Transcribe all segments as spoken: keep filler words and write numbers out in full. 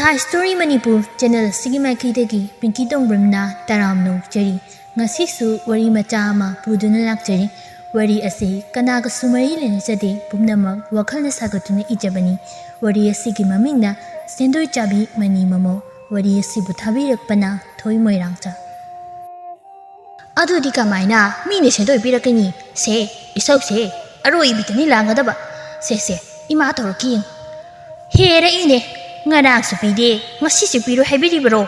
Hi Story Manipur channel ꯑꯁꯤꯒꯤ ꯃꯥꯏꯀꯩꯗꯒꯤ ꯄꯤꯡꯀꯤ ꯇꯣꯡꯕ꯭ꯔꯝꯅ ꯇꯔꯥꯝꯅ ꯑꯣꯛꯆꯔꯤ꯫ ꯉꯁꯤꯁꯨ ꯋꯥꯔꯤ ꯃꯆꯥ ꯑꯃ ꯄꯨꯗꯨꯅ ꯂꯥꯛꯆꯔꯤ꯫ ꯋꯥꯔꯤ ꯑꯁꯤ ꯀꯅꯥꯒꯁꯨ ꯃꯔꯤ ꯂꯩꯅꯖꯗꯦ, ꯄꯨꯝꯅꯃꯛ ꯋꯥꯈꯜꯅ ꯁꯥꯒꯠꯇꯨꯅ ꯏꯖꯕꯅꯤ꯫ ꯋꯥꯔꯤ ꯑꯁꯤꯒꯤ ꯃꯃꯤꯡꯅ ꯁꯦꯟꯗꯣꯏ ꯆꯥꯕꯤ ꯃꯅꯤ ꯃꯃꯧ꯫ ꯋꯥꯔꯤ ꯑꯁꯤꯕꯨ ꯊꯥꯕꯤꯔꯛꯄꯅ ꯊꯣꯏ ꯃꯣꯏꯔꯥꯡꯆꯥ꯫ ꯑꯗꯨꯗꯤ ꯀꯃꯥꯏꯅ ꯃꯤꯅ ꯁꯦꯟꯗꯣꯏ ꯄꯤꯔꯛꯀꯅꯤ? ꯁꯦ, ꯏꯁꯧꯁꯦ ꯑꯔꯣꯏꯕꯤꯗꯅꯤ ꯂꯥꯡꯒꯗꯕ꯫ ꯁꯦ, ꯁꯦ, ꯏꯃꯥ ꯇꯧꯔꯛꯀꯦ ꯌꯦꯡꯉꯨ꯫ ꯍꯦꯔꯛꯏꯅꯦ, ꯉꯔꯥꯡꯁꯨ ꯄꯤꯗꯦ, ꯉꯁꯤꯁꯨ ꯄꯤꯔꯣꯏ ꯍꯥꯏꯕꯤꯔꯤꯕꯔꯣ?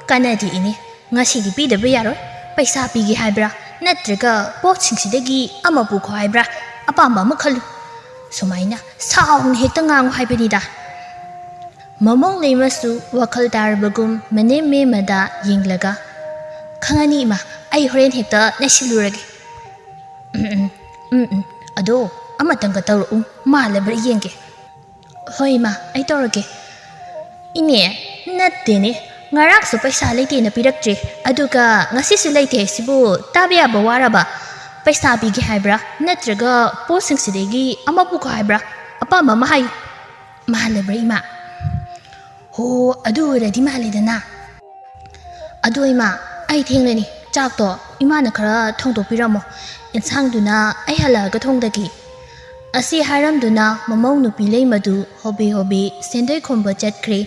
ꯀꯥꯟꯅꯗꯦ ꯏꯅꯦ, ꯉꯁꯤꯗꯤ ꯄꯤꯗꯕ ꯌꯥꯔꯣꯏ꯫ ꯄꯩꯁꯥ ꯄꯤꯒꯦ ꯍꯥꯏꯕ꯭ꯔꯥ, ꯅꯠꯇ꯭ꯔꯒ ꯄꯣꯠꯁꯤꯡꯁꯤꯗꯒꯤ ꯑꯃ ꯄꯨꯈꯣ ꯍꯥꯏꯕ꯭ꯔꯥ? ꯑꯄꯥꯝꯕ ꯑꯃ ꯈꯜꯂꯨ꯫ ꯁꯨꯃꯥꯏꯅ ꯁꯥꯎꯅ ꯍꯦꯛꯇ ꯉꯥꯡꯉꯨ ꯍꯥꯏꯕꯅꯤꯗ꯫ ꯃꯃꯧ ꯂꯩꯃꯁꯨ ꯋꯥꯈꯜ ꯇꯥꯔꯕꯒꯨꯝ ꯃꯅꯦꯝ ꯃꯦꯝꯃꯗ ꯌꯦꯡꯂꯒ, "ꯈꯪꯉꯅꯤ ꯏꯃꯥ, ꯑꯩ ꯍꯣꯔꯦꯟ ꯍꯦꯛꯇ ꯅꯩꯁꯤꯜꯂꯨꯔꯒꯦ꯫ ꯎꯝ, ꯎꯝ, ꯎꯝ, ꯎꯝ꯫ ꯑꯗꯣ ꯑꯃꯇꯪꯒ ꯇꯧꯔꯛꯎ, ꯃꯥꯜꯂꯕ꯭ꯔꯥ ꯌꯦꯡꯒꯦ꯫" "ꯍꯣꯏ ꯏꯃꯥ, ꯑꯩ ꯇꯧꯔꯒꯦ꯫" "ꯏꯅꯦ, ꯅꯠꯇꯦꯅꯦ, ꯉꯔꯥꯡꯁꯨ ꯄꯩꯁꯥ ꯂꯩꯇꯦꯅ ꯄꯤꯔꯛꯇ꯭ꯔꯦ, ꯑꯗꯨꯒ ꯉꯁꯤꯁꯨ ꯂꯩꯇꯦ ꯍꯥꯏꯁꯤꯕꯨ ꯇꯥꯕ ꯌꯥꯕ ꯋꯥꯔꯕ? ꯄꯩꯁꯥ ꯄꯤꯒꯦ ꯍꯥꯏꯕ꯭ꯔꯥ, ꯅꯠꯇ꯭ꯔꯒ ꯄꯣꯠꯁꯤꯡꯁꯤꯗꯒꯤ ꯑꯃ ꯄꯨꯈꯣ ꯍꯥꯏꯕ꯭ꯔꯥ? ꯑꯄꯥꯝꯕ ꯑꯃ ꯍꯥꯏꯌꯨ꯫" "ꯃꯥꯜꯂꯕ꯭ꯔꯥ ꯏꯃꯥ?" "ꯍꯣ, ꯑꯗꯨ ꯑꯣꯏꯔꯗꯤ ꯃꯥꯜꯂꯦꯗꯅ꯫ ꯑꯗꯣ ꯏꯃꯥ, ꯑꯩ ꯊꯦꯡꯂꯅꯤ, ꯆꯥꯛꯇꯣ ꯏꯃꯥꯅ ꯈꯔ ꯊꯣꯡꯗꯣꯛꯄꯤꯔꯝꯃꯣ, ꯑꯦꯟꯁꯥꯡꯗꯨꯅ ꯑꯩ ꯍꯜꯂꯛꯑꯒ ꯊꯣꯡꯗꯒꯦ꯫" ꯑꯁꯤ ꯍꯥꯏꯔꯝꯗꯨꯅ ꯃꯃꯧ ꯅꯨꯄꯤ ꯂꯩꯃꯗꯨ ꯍꯣꯕꯦ ꯍꯣꯕꯦ ꯁꯦꯟꯗꯣꯏ ꯈꯣꯝꯕ ꯆꯠꯈ꯭ꯔꯦ꯫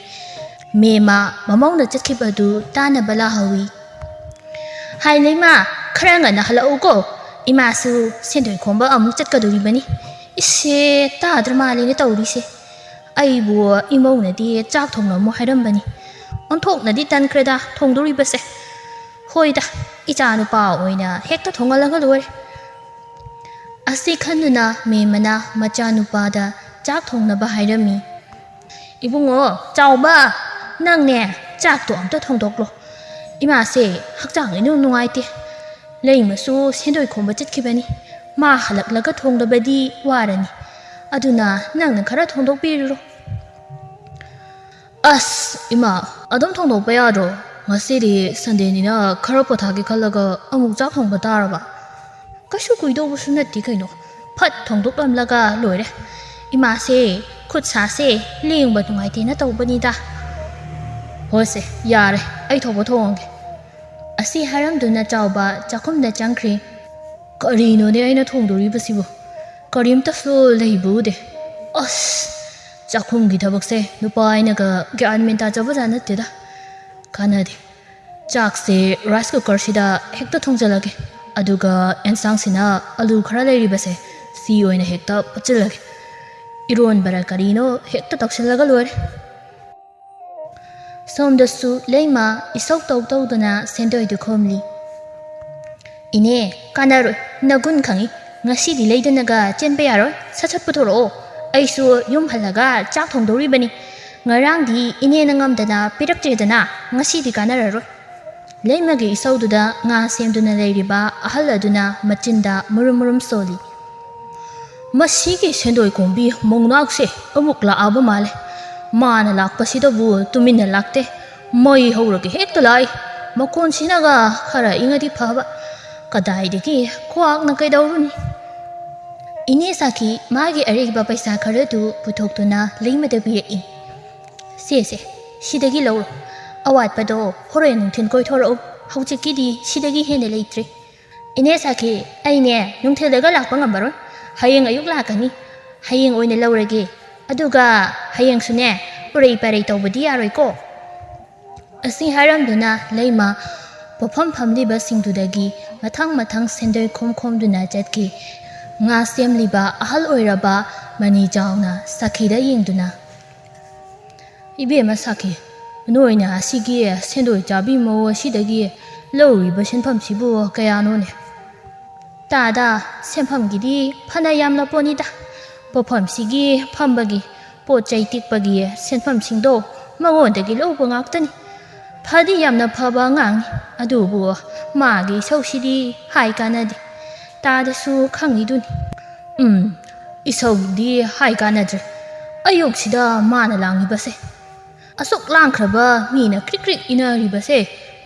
ꯃꯦꯝꯃ ꯃꯃꯧꯅ ꯆꯠꯈꯤꯕꯗꯨ ꯇꯥꯅꯕ ꯂꯥꯛꯍꯧꯏ꯫ "ꯍꯥꯏ ꯂꯩꯃ, ꯈꯔ ꯉꯟꯅ ꯍꯜꯂꯛꯎꯀꯣ, ꯏꯃꯥꯁꯨ ꯁꯦꯟꯗꯣꯏ ꯈꯣꯝꯕ ꯑꯃꯨꯛ ꯆꯠꯀꯗꯣꯔꯤꯕꯅꯤ꯫" "ꯏꯁꯦ, ꯇꯥꯗ꯭ꯔ ꯃꯥꯜꯂꯦꯅꯦ ꯇꯧꯔꯤꯁꯦ꯫ ꯑꯩꯕꯨ ꯏꯃꯧꯅꯗꯤ ꯆꯥꯛ ꯊꯣꯡꯂꯝꯃꯣ ꯍꯥꯏꯔꯝꯕꯅꯤ꯫ ꯑꯣꯟꯊꯣꯛꯅꯗꯤ ꯇꯟꯈ꯭ꯔꯦꯗ ꯊꯣꯡꯗꯣꯔꯤꯕꯁꯦ꯫ ꯍꯣꯏꯗ, ꯏꯆꯥꯅꯨꯄꯥ ꯑꯣꯏꯅ ꯍꯦꯛꯇ ꯊꯣꯡꯍꯜꯂꯒ ꯂꯣꯏꯔꯦ꯫" ꯑꯁꯤ ꯈꯟꯗꯨꯅ ꯃꯦꯝꯃꯅ ꯃꯆꯥꯅꯨꯄꯥꯗ ꯆꯥꯛ ꯊꯣꯡꯅꯕ ꯍꯥꯏꯔꯝꯃꯤ꯫ "ꯏꯕꯨꯡꯉꯣ, ꯆꯥꯎꯕ, ꯅꯪꯅꯦ ꯆꯥꯛꯇꯣ ꯑꯝꯇ ꯊꯣꯡꯗꯣꯛꯂꯣ꯫ ꯏꯃꯥꯁꯦ ꯍꯛꯆꯥꯡ ꯏꯅꯨꯡ ꯅꯨꯡꯉꯥꯏꯇꯦ꯫ ꯂꯩꯃꯁꯨ ꯁꯦꯟꯗꯣꯏ ꯈꯣꯝꯕ ꯆꯠꯈꯤꯕꯅꯤ꯫ ꯃꯥ ꯍꯜꯂꯛꯂꯒ ꯊꯣꯡꯂꯕꯗꯤ ꯋꯥꯔꯅꯤ꯫ ꯑꯗꯨꯅ ꯅꯪꯅ ꯈꯔ ꯊꯣꯡꯗꯣꯛꯄꯤꯔꯨꯔꯣ꯫" "ꯑꯁ, ꯏꯃꯥ, ꯑꯗꯨꯝ ꯊꯣꯡꯗꯣꯛꯄ ꯌꯥꯗ꯭ꯔꯣ? ꯉꯁꯤꯗꯤ ꯁꯟꯗꯦꯅꯤꯅ ꯈꯔ ꯄꯣꯊꯥꯒꯦ ꯈꯜꯂꯒ ꯑꯃꯨꯛ ꯆꯥꯛ ꯊꯣꯡꯕ ꯇꯥꯔꯕ? ꯀꯩꯁꯨ ꯀꯨꯏꯗꯧꯕꯁꯨ ꯅꯠꯇꯦ ꯀꯩꯅꯣ, ꯐꯠ ꯊꯣꯡꯗꯣꯛꯂꯝꯂꯒ ꯂꯣꯏꯔꯦ꯫ ꯏꯃꯥꯁꯦ ꯈꯨꯠ ꯁꯥꯁꯦ ꯂꯦꯡꯕ ꯅꯨꯡꯉꯥꯏꯇꯦꯅ ꯇꯧꯕꯅꯤꯗ꯫" "ꯍꯣꯏꯁꯦ, ꯌꯥꯔꯦ, ꯑꯩ ꯊꯣꯛꯄ ꯊꯣꯡꯉꯒꯦ"꯫ ꯑꯁꯤ ꯍꯥꯏꯔꯝꯗꯨꯅ ꯆꯥꯎꯕ ꯆꯥꯛꯈꯨꯝꯗ ꯆꯪꯈ꯭ꯔꯦ꯫ "ꯀꯔꯤꯅꯣꯅꯦ ꯑꯩꯅ ꯊꯣꯡꯗꯣꯔꯤꯕꯁꯤꯕꯨ? ꯀꯔꯤꯝꯇꯁꯨ ꯂꯩꯕ ꯎꯗꯦ꯫ ꯑꯁ, ꯆꯥꯛꯈꯨꯝꯒꯤ ꯊꯕꯛꯁꯦ ꯅꯨꯄꯥ ꯑꯩꯅꯒ ꯒ꯭ꯌꯥꯟ ꯃꯦꯟ ꯇꯥꯖꯕꯖꯥꯠ ꯅꯠꯇꯦꯗ꯫ ꯀꯥꯟꯅꯗꯦ꯫ ꯆꯥꯛꯁꯦ ꯔꯥꯏꯁ ꯀꯨꯀꯔꯁꯤꯗ ꯍꯦꯛꯇ ꯊꯣꯡꯖꯤꯜꯂꯒꯦ꯫ ꯑꯗꯨꯒ ꯑꯦꯟꯁꯥꯡꯁꯤꯅ ꯑꯂꯨ ꯈꯔ ꯂꯩꯔꯤꯕꯁꯦ ꯁꯤ ꯑꯣꯏꯅ ꯍꯦꯛꯇ ꯐꯨꯠꯆꯤꯜꯂꯒꯦ꯫ ꯏꯔꯣꯟꯕꯔ ꯀꯔꯤꯅꯣ ꯍꯦꯛꯇ ꯇꯧꯁꯤꯜꯂꯒ ꯂꯣꯏꯔꯦ"꯫ ꯁꯣꯝꯗꯁꯨ ꯂꯩꯃ ꯏꯁꯧ ꯇꯧ ꯇꯧꯗꯨꯅ ꯁꯦꯟꯗꯣꯏꯗꯨ ꯈꯣꯝꯂꯤ꯫ "ꯏꯅꯦ, ꯀꯥꯟꯅꯔꯣꯏ, ꯅꯒꯨꯟ ꯈꯪꯏ꯫ ꯉꯁꯤꯗꯤ ꯂꯩꯗꯅꯒ ꯆꯦꯟꯕ ꯌꯥꯔꯣꯏ, ꯁꯠ ꯁꯠ ꯄꯨꯊꯣꯔꯛꯑꯣ꯫ ꯑꯩꯁꯨ ꯌꯨꯝ ꯍꯜꯂꯒ ꯆꯥꯛ ꯊꯣꯡꯗꯧꯔꯤꯕꯅꯤ꯫ ꯉꯔꯥꯡꯗꯤ ꯏꯅꯦꯅ ꯉꯝꯗꯅ ꯄꯤꯔꯛꯇ꯭ꯔꯦꯗꯅ, ꯉꯁꯤꯗꯤ ꯀꯥꯟꯅꯔꯔꯣꯏ"꯫ ꯂꯩꯃꯒꯤ ꯏꯁꯧꯗꯨꯗ ꯉꯥ ꯁꯦꯝꯗꯨꯅ ꯂꯩꯔꯤꯕ ꯑꯍꯜ ꯑꯗꯨꯅ ꯃꯆꯤꯟꯗ ꯃꯨꯔꯨꯝ ꯃꯨꯔꯨꯝ ꯁꯣꯜꯂꯤ꯫ "ꯃꯁꯤꯒꯤ ꯁꯦꯟꯗꯣꯏ ꯈꯣꯝꯕꯤ ꯃꯧꯅꯥꯎꯁꯦ ꯑꯃꯨꯛ ꯂꯥꯛꯑꯕ ꯃꯥꯜꯂꯦ꯫ ꯃꯥꯅ ꯂꯥꯛꯄꯁꯤꯗꯕꯨ ꯇꯨꯃꯤꯟꯅ ꯂꯥꯛꯇꯦ꯫ ꯃꯩ ꯍꯧꯔꯒ ꯍꯦꯛꯇ ꯂꯥꯛꯏ꯫ ꯃꯈꯣꯟꯁꯤꯅꯒ ꯈꯔ ꯏꯪꯉꯗꯤ ꯐꯕ꯫ ꯀꯗꯥꯏꯗꯒꯤ ꯈ꯭ꯋꯥꯛꯅ ꯀꯩꯗꯧꯔꯨꯅꯤ?" ꯏꯅꯦ ꯁꯥꯈꯤ ꯃꯥꯒꯤ ꯑꯔꯩꯕ ꯄꯩꯁꯥ ꯈꯔꯗꯨ ꯄꯨꯊꯣꯛꯇꯨꯅ ꯂꯩꯃꯗ ꯄꯤꯔꯛꯏ꯫ "ꯁꯦ, ꯁꯦ, ꯁꯤꯗꯒꯤ ꯂꯧꯔꯣ꯫ ꯑꯋꯥꯠꯄꯗꯣ ꯍꯣꯔꯦꯟ ꯅꯨꯡꯊꯤꯜ ꯀꯣꯏꯊꯣꯔꯛꯎ꯫ ꯍꯧꯖꯤꯛꯀꯤꯗꯤ ꯁꯤꯗꯒꯤ ꯍꯦꯟꯅ ꯂꯩꯇ꯭ꯔꯦ"꯫ "ꯏꯅꯦ ꯁꯥꯈꯤ, ꯑꯩꯅꯦ ꯅꯨꯡꯊꯤꯜꯗꯒ ꯂꯥꯛꯄ ꯉꯝꯃꯔꯣꯏ꯫ ꯍꯌꯦꯡ ꯑꯌꯨꯛ ꯂꯥꯛꯀꯅꯤ꯫ ꯍꯌꯦꯡ ꯑꯣꯏꯅ ꯂꯧꯔꯒꯦ꯫ ꯑꯗꯨꯒ ꯍꯌꯦꯡꯁꯨꯅꯦ ꯎꯔꯩ ꯄꯔꯩ ꯇꯧꯕꯗꯤ ꯌꯥꯔꯣꯏꯀꯣ"꯫ ꯑꯁꯤ ꯍꯥꯏꯔꯝꯗꯨꯅ ꯂꯩꯃ ꯄꯣꯠꯐꯝ ꯐꯝꯂꯤꯕꯁꯤꯡꯗꯨꯗꯒꯤ ꯃꯊꯪ ꯃꯊꯪ ꯁꯦꯟꯗꯣꯏ ꯈꯣꯝ ꯈꯣꯝꯗꯨꯅ ꯆꯠꯈꯤ꯫ ꯉꯥ ꯁꯦꯝꯂꯤꯕ ꯑꯍꯜ ꯑꯣꯏꯔꯕ ꯃꯅꯤ ꯆꯥꯎꯅ ꯁꯥꯈꯤꯗ ꯌꯦꯡꯗꯨꯅ, "ꯏꯕꯦꯝꯃ ꯁꯥꯈꯤ, ꯅꯣꯏꯅ ꯑꯁꯤꯒꯤ ꯁꯦꯟꯗꯣꯏ ꯆꯥꯕꯤ ꯃꯧ ꯑꯁꯤꯗꯒꯤ ꯂꯧꯔꯤꯕ ꯁꯦꯟꯐꯝꯁꯤꯕꯨ ꯀꯌꯥꯅꯣꯅꯦ?" "ꯇꯥꯗ, ꯁꯦꯟꯐꯝꯒꯤꯗꯤ ꯐꯅ ꯌꯥꯝꯅ ꯄꯣꯠꯅꯤꯗ꯫ ꯄꯣꯠꯐꯝꯁꯤꯒꯤ ꯐꯝꯕꯒꯤ, ꯄꯣꯠ ꯆꯩ ꯇꯤꯛꯄꯒꯤ ꯁꯦꯟꯐꯝꯁꯤꯡꯗꯣ ꯃꯉꯣꯟꯗꯒꯤ ꯂꯧꯕ ꯉꯥꯛꯇꯅꯤ꯫ ꯐꯗꯤ ꯌꯥꯝꯅ ꯐꯕ ꯑꯉꯥꯡꯅꯤ, ꯑꯗꯨꯕꯨ ꯃꯥꯒꯤ ꯏꯁꯧꯁꯤꯗꯤ ꯍꯥꯏ ꯀꯥꯟꯅꯗꯦ꯫ ꯇꯥꯗꯁꯨ ꯈꯪꯉꯤꯗꯨꯅꯤ"꯫ "ꯎꯝ, ꯏꯁꯧꯗꯤ ꯍꯥꯏ ꯀꯥꯟꯅꯗ꯭ꯔꯦ꯫ ꯑꯌꯨꯛꯁꯤꯗ ꯃꯥꯅ ꯂꯥꯡꯉꯤꯕꯁꯦ꯫ ꯑꯁꯨꯛ ꯂꯥꯡꯈ꯭ꯔꯕ ꯃꯤꯅ ꯀ꯭ꯔꯤꯛ ꯀ꯭ꯔꯤꯛ ꯏꯅꯔꯤꯕꯁꯦ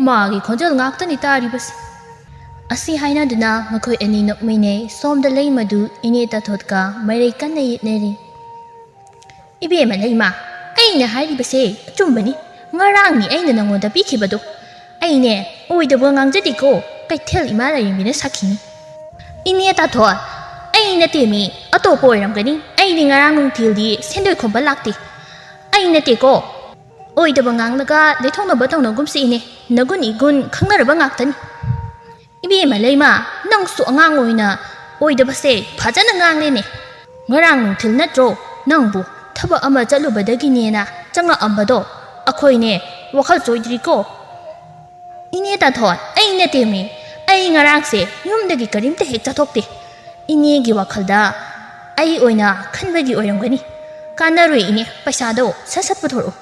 ꯃꯥꯒꯤ ꯈꯣꯟꯖꯦꯜ ꯉꯥꯛꯇꯅꯤ ꯇꯥꯔꯤꯕꯁꯦ"꯫ ꯑꯁꯤ ꯍꯥꯏꯅꯗꯨꯅ ꯃꯈꯣꯏ ꯑꯅꯤ ꯅꯣꯛꯃꯤꯟꯅꯩ꯫ ꯁꯣꯝꯗ ꯂꯩꯃꯗꯨ ꯏꯅꯦ ꯇꯥꯊꯣꯠꯀ ꯃꯔꯩ ꯀꯟꯅ ꯌꯦꯠꯅꯔꯤ꯫ "ꯏꯕꯦꯝꯃ ꯂꯩꯃ, ꯑꯩꯅ ꯍꯥꯏꯔꯤꯕꯁꯦ ꯑꯆꯨꯝꯕꯅꯤ꯫ ꯉꯔꯥꯡꯅꯤ ꯑꯩꯅ ꯅꯪꯉꯣꯟꯗ ꯄꯤꯈꯤꯕꯗꯣ꯫ ꯑꯩꯅꯦ ꯑꯣꯏꯗꯕ ꯉꯥꯡꯖꯗꯦꯀꯣ, ꯀꯩꯊꯦꯜ ꯏꯃꯥ ꯂꯥꯏꯔꯦꯝꯕꯤꯅ ꯁꯥꯈꯤꯅꯤ꯫ ꯏꯅꯦ ꯇꯥꯊꯣꯟ, ꯑꯩ ꯅꯠꯇꯦ ꯃꯤ, ꯑꯇꯣꯞꯄ ꯑꯣꯏꯔꯝꯒꯅꯤ꯫ ꯑꯩꯗꯤ ꯉꯔꯥꯡ ꯅꯨꯡꯊꯤꯜꯗꯤ ꯁꯦꯟꯗꯣꯏ ꯈꯣꯝꯕ ꯂꯥꯛꯇꯦ꯫ ꯑꯩ ꯅꯠꯇꯦꯀꯣ꯫ ꯑꯣꯏꯗꯕ ꯉꯥꯡꯂꯒ ꯂꯩꯊꯣꯛꯅꯕ ꯇꯧꯅꯒꯨꯝꯁꯤ ꯏꯅꯦ, ꯅꯒꯨꯟ ꯏꯒꯨꯟ ꯈꯪꯅꯔꯕ ꯉꯥꯛꯇꯅꯤ꯫ ꯏꯕꯦꯝꯃ ꯂꯩꯃ, ꯅꯪꯁꯨ ꯑꯉꯥꯡ ꯑꯣꯏꯅ ꯑꯣꯏꯗꯕꯁꯦ ꯐꯖꯅ ꯉꯥꯡꯂꯦꯅꯦ꯫ ꯉꯔꯥꯡ ꯅꯨꯡꯊꯤꯜ ꯅꯠꯇ꯭ꯔꯣ ꯅꯪꯕꯨ ꯊꯕꯛ ꯑꯃ ꯆꯠꯂꯨꯕꯗꯒꯤꯅꯦꯅ ꯆꯪꯉꯛꯑꯝꯕꯗꯣ? ꯑꯩꯈꯣꯏꯅꯦ ꯋꯥꯈꯜ ꯆꯣꯏꯗ꯭ꯔꯤꯀꯣ꯫ ꯏꯅꯦ ꯇꯥꯊꯣꯟ, ꯑꯩ ꯅꯠꯇꯦꯃꯤ꯫ ꯑꯩ ꯉꯔꯥꯡꯁꯦ ꯌꯨꯝꯗꯒꯤ ꯀꯔꯤꯝꯇ ꯍꯦꯛ ꯆꯠꯊꯣꯛꯇꯦ꯫ ꯏꯅꯦꯒꯤ ꯋꯥꯈꯜꯗ ꯑꯩ ꯑꯣꯏꯅ ꯈꯟꯕꯒꯤ ꯑꯣꯏꯔꯝꯒꯅꯤ꯫ ꯀꯥꯟꯅꯔꯣꯏ ꯏꯅꯦ, ꯄꯩꯁꯥꯗꯣ ꯁꯠ ꯁꯠ ꯄꯨꯊꯣꯔꯛꯎ꯫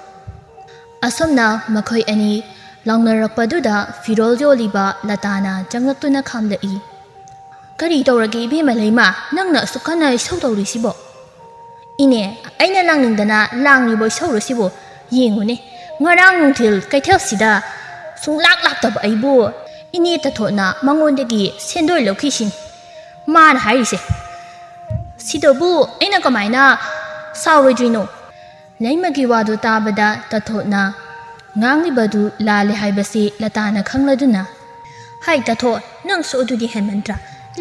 ꯑꯁꯨꯝꯅ ꯃꯈꯣꯏ ꯑꯅꯤ ꯂꯥꯎꯅꯔꯛꯄꯗꯨꯗ ꯐꯤꯔꯣꯜ ꯌꯣꯜꯂꯤꯕ ꯂꯇꯥꯅ ꯆꯪꯂꯛꯇꯨꯅ ꯈꯥꯝꯂꯛꯏ꯫ "ꯀꯔꯤ ꯇꯧꯔꯒꯦ ꯏꯕꯦꯝꯃ ꯂꯩꯃ, ꯅꯪꯅ ꯑꯁꯨꯛ ꯀꯟꯅ ꯏꯁꯧ ꯇꯧꯔꯤꯁꯤꯕꯣ?" "ꯏꯅꯦ, ꯑꯩꯅ ꯂꯥꯡꯅꯤꯡꯗꯅ ꯂꯥꯡꯂꯤꯕ ꯏꯁꯧꯔꯣ ꯁꯤꯕꯨ? ꯌꯦꯡꯉꯨꯅꯦ, ꯉꯔꯥꯡ ꯅꯨꯡꯊꯤꯜ ꯀꯩꯊꯦꯜꯁꯤꯗ ꯁꯨꯡꯂꯥꯛ ꯂꯥꯛꯇꯕ ꯑꯩꯕꯨ ꯏꯅꯦ ꯇꯥꯊꯣꯟꯅ ꯃꯉꯣꯟꯗꯒꯤ ꯁꯦꯟꯗꯣꯏ ꯂꯧꯈꯤꯁꯤꯅꯤ ꯃꯥꯅ ꯍꯥꯏꯔꯤꯁꯦ꯫ ꯁꯤꯗꯕꯨ ꯑꯩꯅ ꯀꯃꯥꯏꯅ ꯁꯥꯎꯔꯣꯏꯗ꯭ꯔꯤꯅꯣ?" ꯂꯩꯃꯒꯤ ꯋꯥꯗꯨ ꯇꯥꯕꯗ ꯇꯥꯊꯣꯠꯅ ꯉꯥꯡꯂꯤꯕꯗꯨ ꯂꯥꯜꯂꯦ ꯍꯥꯏꯕꯁꯤ ꯂꯇꯥꯅ ꯈꯪꯂꯗꯨꯅ, "ꯍꯥꯏ ꯇꯥꯊꯣꯠ, ꯅꯪꯁꯨ ꯑꯗꯨꯗꯤ ꯍꯦꯟꯃꯟꯗ꯭ꯔꯥ?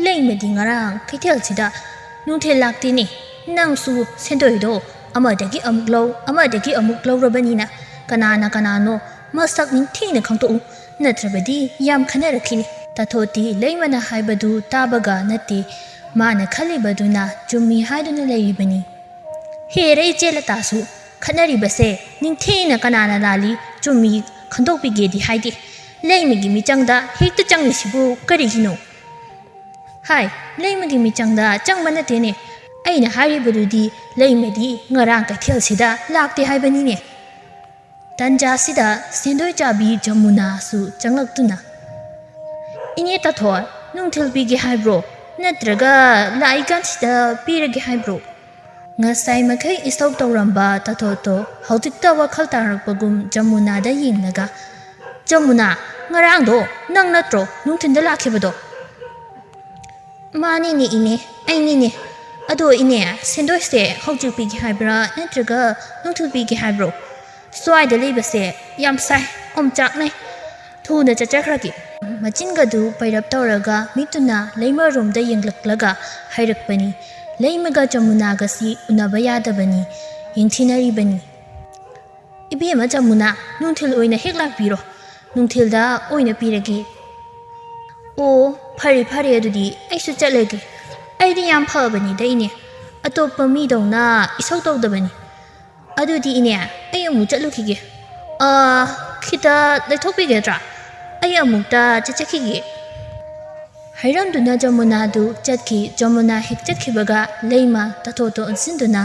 ꯂꯩꯃꯗꯤ ꯉꯔꯥꯡ ꯀꯩꯊꯦꯜꯁꯤꯗ ꯅꯨꯡꯊꯤꯜ ꯂꯥꯛꯇꯦꯅꯦ꯫ ꯅꯪꯁꯨ ꯁꯦꯟꯗꯣꯏꯗꯣ ꯑꯃꯗꯒꯤ ꯑꯃꯨꯛ ꯂꯧ, ꯑꯃꯗꯒꯤ ꯑꯃꯨꯛ ꯂꯧꯔꯕꯅꯤꯅ ꯀꯅꯥꯅ ꯀꯅꯥꯅꯣ ꯃꯁꯛ ꯅꯤꯡꯊꯤꯅ ꯈꯪꯗꯣꯛꯎ, ꯅꯠꯇ꯭ꯔꯕꯗꯤ ꯌꯥꯝ ꯈꯟꯅꯔꯛꯈꯤꯅꯤ꯫" ꯇꯥꯊꯣꯠꯇꯤ ꯂꯩꯃꯅ ꯍꯥꯏꯕꯗꯨ ꯇꯥꯕꯒ ꯅꯠꯇꯦ, ꯃꯥꯅ ꯈꯜꯂꯤꯕꯗꯨꯅ ꯆꯨꯝꯃꯤ ꯍꯥꯏꯗꯨꯅ ꯂꯩꯔꯤꯕꯅꯤ꯫ "ꯍꯦꯔꯦ ꯏꯆꯦ ꯂꯇꯥꯁꯨ, ꯈꯠꯅꯔꯤꯕꯁꯦ ꯅꯤꯡꯊꯤꯅ ꯀꯅꯥꯅ ꯂꯥꯜꯂꯤ ꯆꯨꯝꯃꯤ ꯈꯟꯗꯣꯛꯄꯤꯒꯦꯗꯤ ꯍꯥꯏꯗꯦ꯫ ꯂꯩꯃꯒꯤ ꯃꯤꯆꯪꯗ ꯍꯦꯛꯇ ꯆꯪꯉꯤꯁꯤꯕꯨ ꯀꯔꯤꯒꯤꯅꯣ?" "ꯍꯥꯏ, ꯂꯩꯃꯒꯤ ꯃꯤꯆꯪꯗ ꯆꯪꯕ ꯅꯠꯇꯦꯅꯦ꯫ ꯑꯩꯅ ꯍꯥꯏꯔꯤꯕꯗꯨꯗꯤ ꯂꯩꯃꯗꯤ ꯉꯔꯥꯡ ꯀꯩꯊꯦꯜꯁꯤꯗ ꯂꯥꯛꯇꯦ ꯍꯥꯏꯕꯅꯤꯅꯦ꯫" ꯇꯟꯖꯥꯁꯤꯗ ꯁꯦꯟꯗꯣꯏ ꯆꯥꯕꯤ ꯖꯃꯨꯅꯥꯁꯨ ꯆꯪꯂꯛꯇꯨꯅ, "ꯏꯅꯦ ꯇꯥꯊꯣꯟ, ꯅꯨꯡꯊꯤꯜ ꯄꯤꯒꯦ ꯍꯥꯏꯕ꯭ꯔꯣ? ꯅꯠꯇ꯭ꯔꯒ ꯂꯥꯛꯏꯀꯥꯟꯁꯤꯗ ꯄꯤꯔꯒꯦ ꯍꯥꯏꯕ꯭ꯔꯣ?" ꯉꯁꯥꯏ ꯃꯈꯩ ꯏꯁꯧ ꯇꯧꯔꯝꯕ ꯇꯥꯊꯣꯠꯇꯣ ꯍꯧꯖꯤꯛꯇ ꯋꯥꯈꯜ ꯇꯥꯔꯛꯄꯒꯨꯝ ꯖꯃꯨꯅꯥꯗ ꯌꯦꯡꯂꯒ, "ꯖꯃꯨꯅꯥ, ꯉꯔꯥꯡꯗꯣ ꯅꯪ ꯅꯠꯇ꯭ꯔꯣ ꯅꯨꯡꯊꯤꯜꯗ ꯂꯥꯛꯈꯤꯕꯗꯣ?" "ꯃꯥꯅꯤꯅꯦ ꯏꯅꯦ, ꯑꯩꯅꯤꯅꯦ꯫ ꯑꯗꯣ ꯏꯅꯦ, ꯁꯦꯟꯗꯣꯏꯁꯦ ꯍꯧꯖꯤꯛ ꯄꯤꯒꯦ ꯍꯥꯏꯕ꯭ꯔꯥ ꯅꯠꯇ꯭ꯔꯒ ꯅꯨꯡꯊꯤꯜ ꯄꯤꯒꯦ ꯍꯥꯏꯕ꯭ꯔꯣ?" ꯁ꯭ꯋꯥꯏꯗ ꯂꯩꯕꯁꯦ ꯌꯥꯝ ꯁꯥꯏ, ꯑꯣꯝꯆꯥꯛꯅꯩ꯫ ꯊꯨꯅ ꯆꯠꯆꯈ꯭ꯔꯒꯦ꯫ ꯃꯆꯤꯟꯒꯗꯨ ꯄꯩꯔꯞ ꯇꯧꯔꯒ ꯃꯤꯠꯇꯨꯅ ꯂꯩꯃꯔꯣꯝꯗ ꯌꯦꯡꯂꯛꯂꯒ ꯍꯥꯏꯔꯛꯄꯅꯤ꯫ ꯂꯩꯃꯒ ꯖꯃꯨꯅꯥꯒꯁꯤ ꯎꯅꯕ ꯌꯥꯗꯕꯅꯤ, ꯌꯦꯡꯊꯤꯅꯔꯤꯕꯅꯤ꯫ "ꯏꯕꯦꯝꯃ ꯖꯃꯨꯅꯥ, ꯅꯨꯡꯊꯤꯜ ꯑꯣꯏꯅ ꯍꯦꯛ ꯂꯥꯛꯄꯤꯔꯣ, ꯅꯨꯡꯊꯤꯜꯗ ꯑꯣꯏꯅ ꯄꯤꯔꯒꯦ"꯫ "ꯑꯣ, ꯐꯔꯦ ꯐꯔꯦ, ꯑꯗꯨꯗꯤ ꯑꯩꯁꯨ ꯆꯠꯂꯒꯦ꯫ ꯑꯩꯗꯤ ꯌꯥꯝ ꯐꯕꯅꯤꯗ ꯏꯅꯦ, ꯑꯇꯣꯞꯄ ꯃꯤꯗꯧꯅ ꯏꯁꯧ ꯇꯧꯗꯕꯅꯤ꯫ ꯑꯗꯨꯗꯤ ꯏꯅꯦ, ꯑꯩ ꯑꯃꯨꯛ ꯆꯠꯂꯨꯈꯤꯒꯦ꯫ ꯑ, ꯈꯤꯇ ꯂꯩꯊꯣꯛꯄꯤꯒꯗ꯭ꯔꯥ? ꯑꯩ ꯑꯃꯨꯛꯇ ꯆꯠꯆꯈꯤꯒꯦ"꯫ ꯍꯥꯏꯔꯝꯗꯨꯅ ꯖꯃꯨꯅꯥꯗꯨ ꯆꯠꯈꯤ꯫ ꯖꯃꯨꯅꯥ ꯍꯦꯛ ꯆꯠꯈꯤꯕꯒ ꯂꯩꯃ ꯇꯥꯊꯣꯠꯇ ꯑꯣꯟꯁꯤꯟꯗꯨꯅ,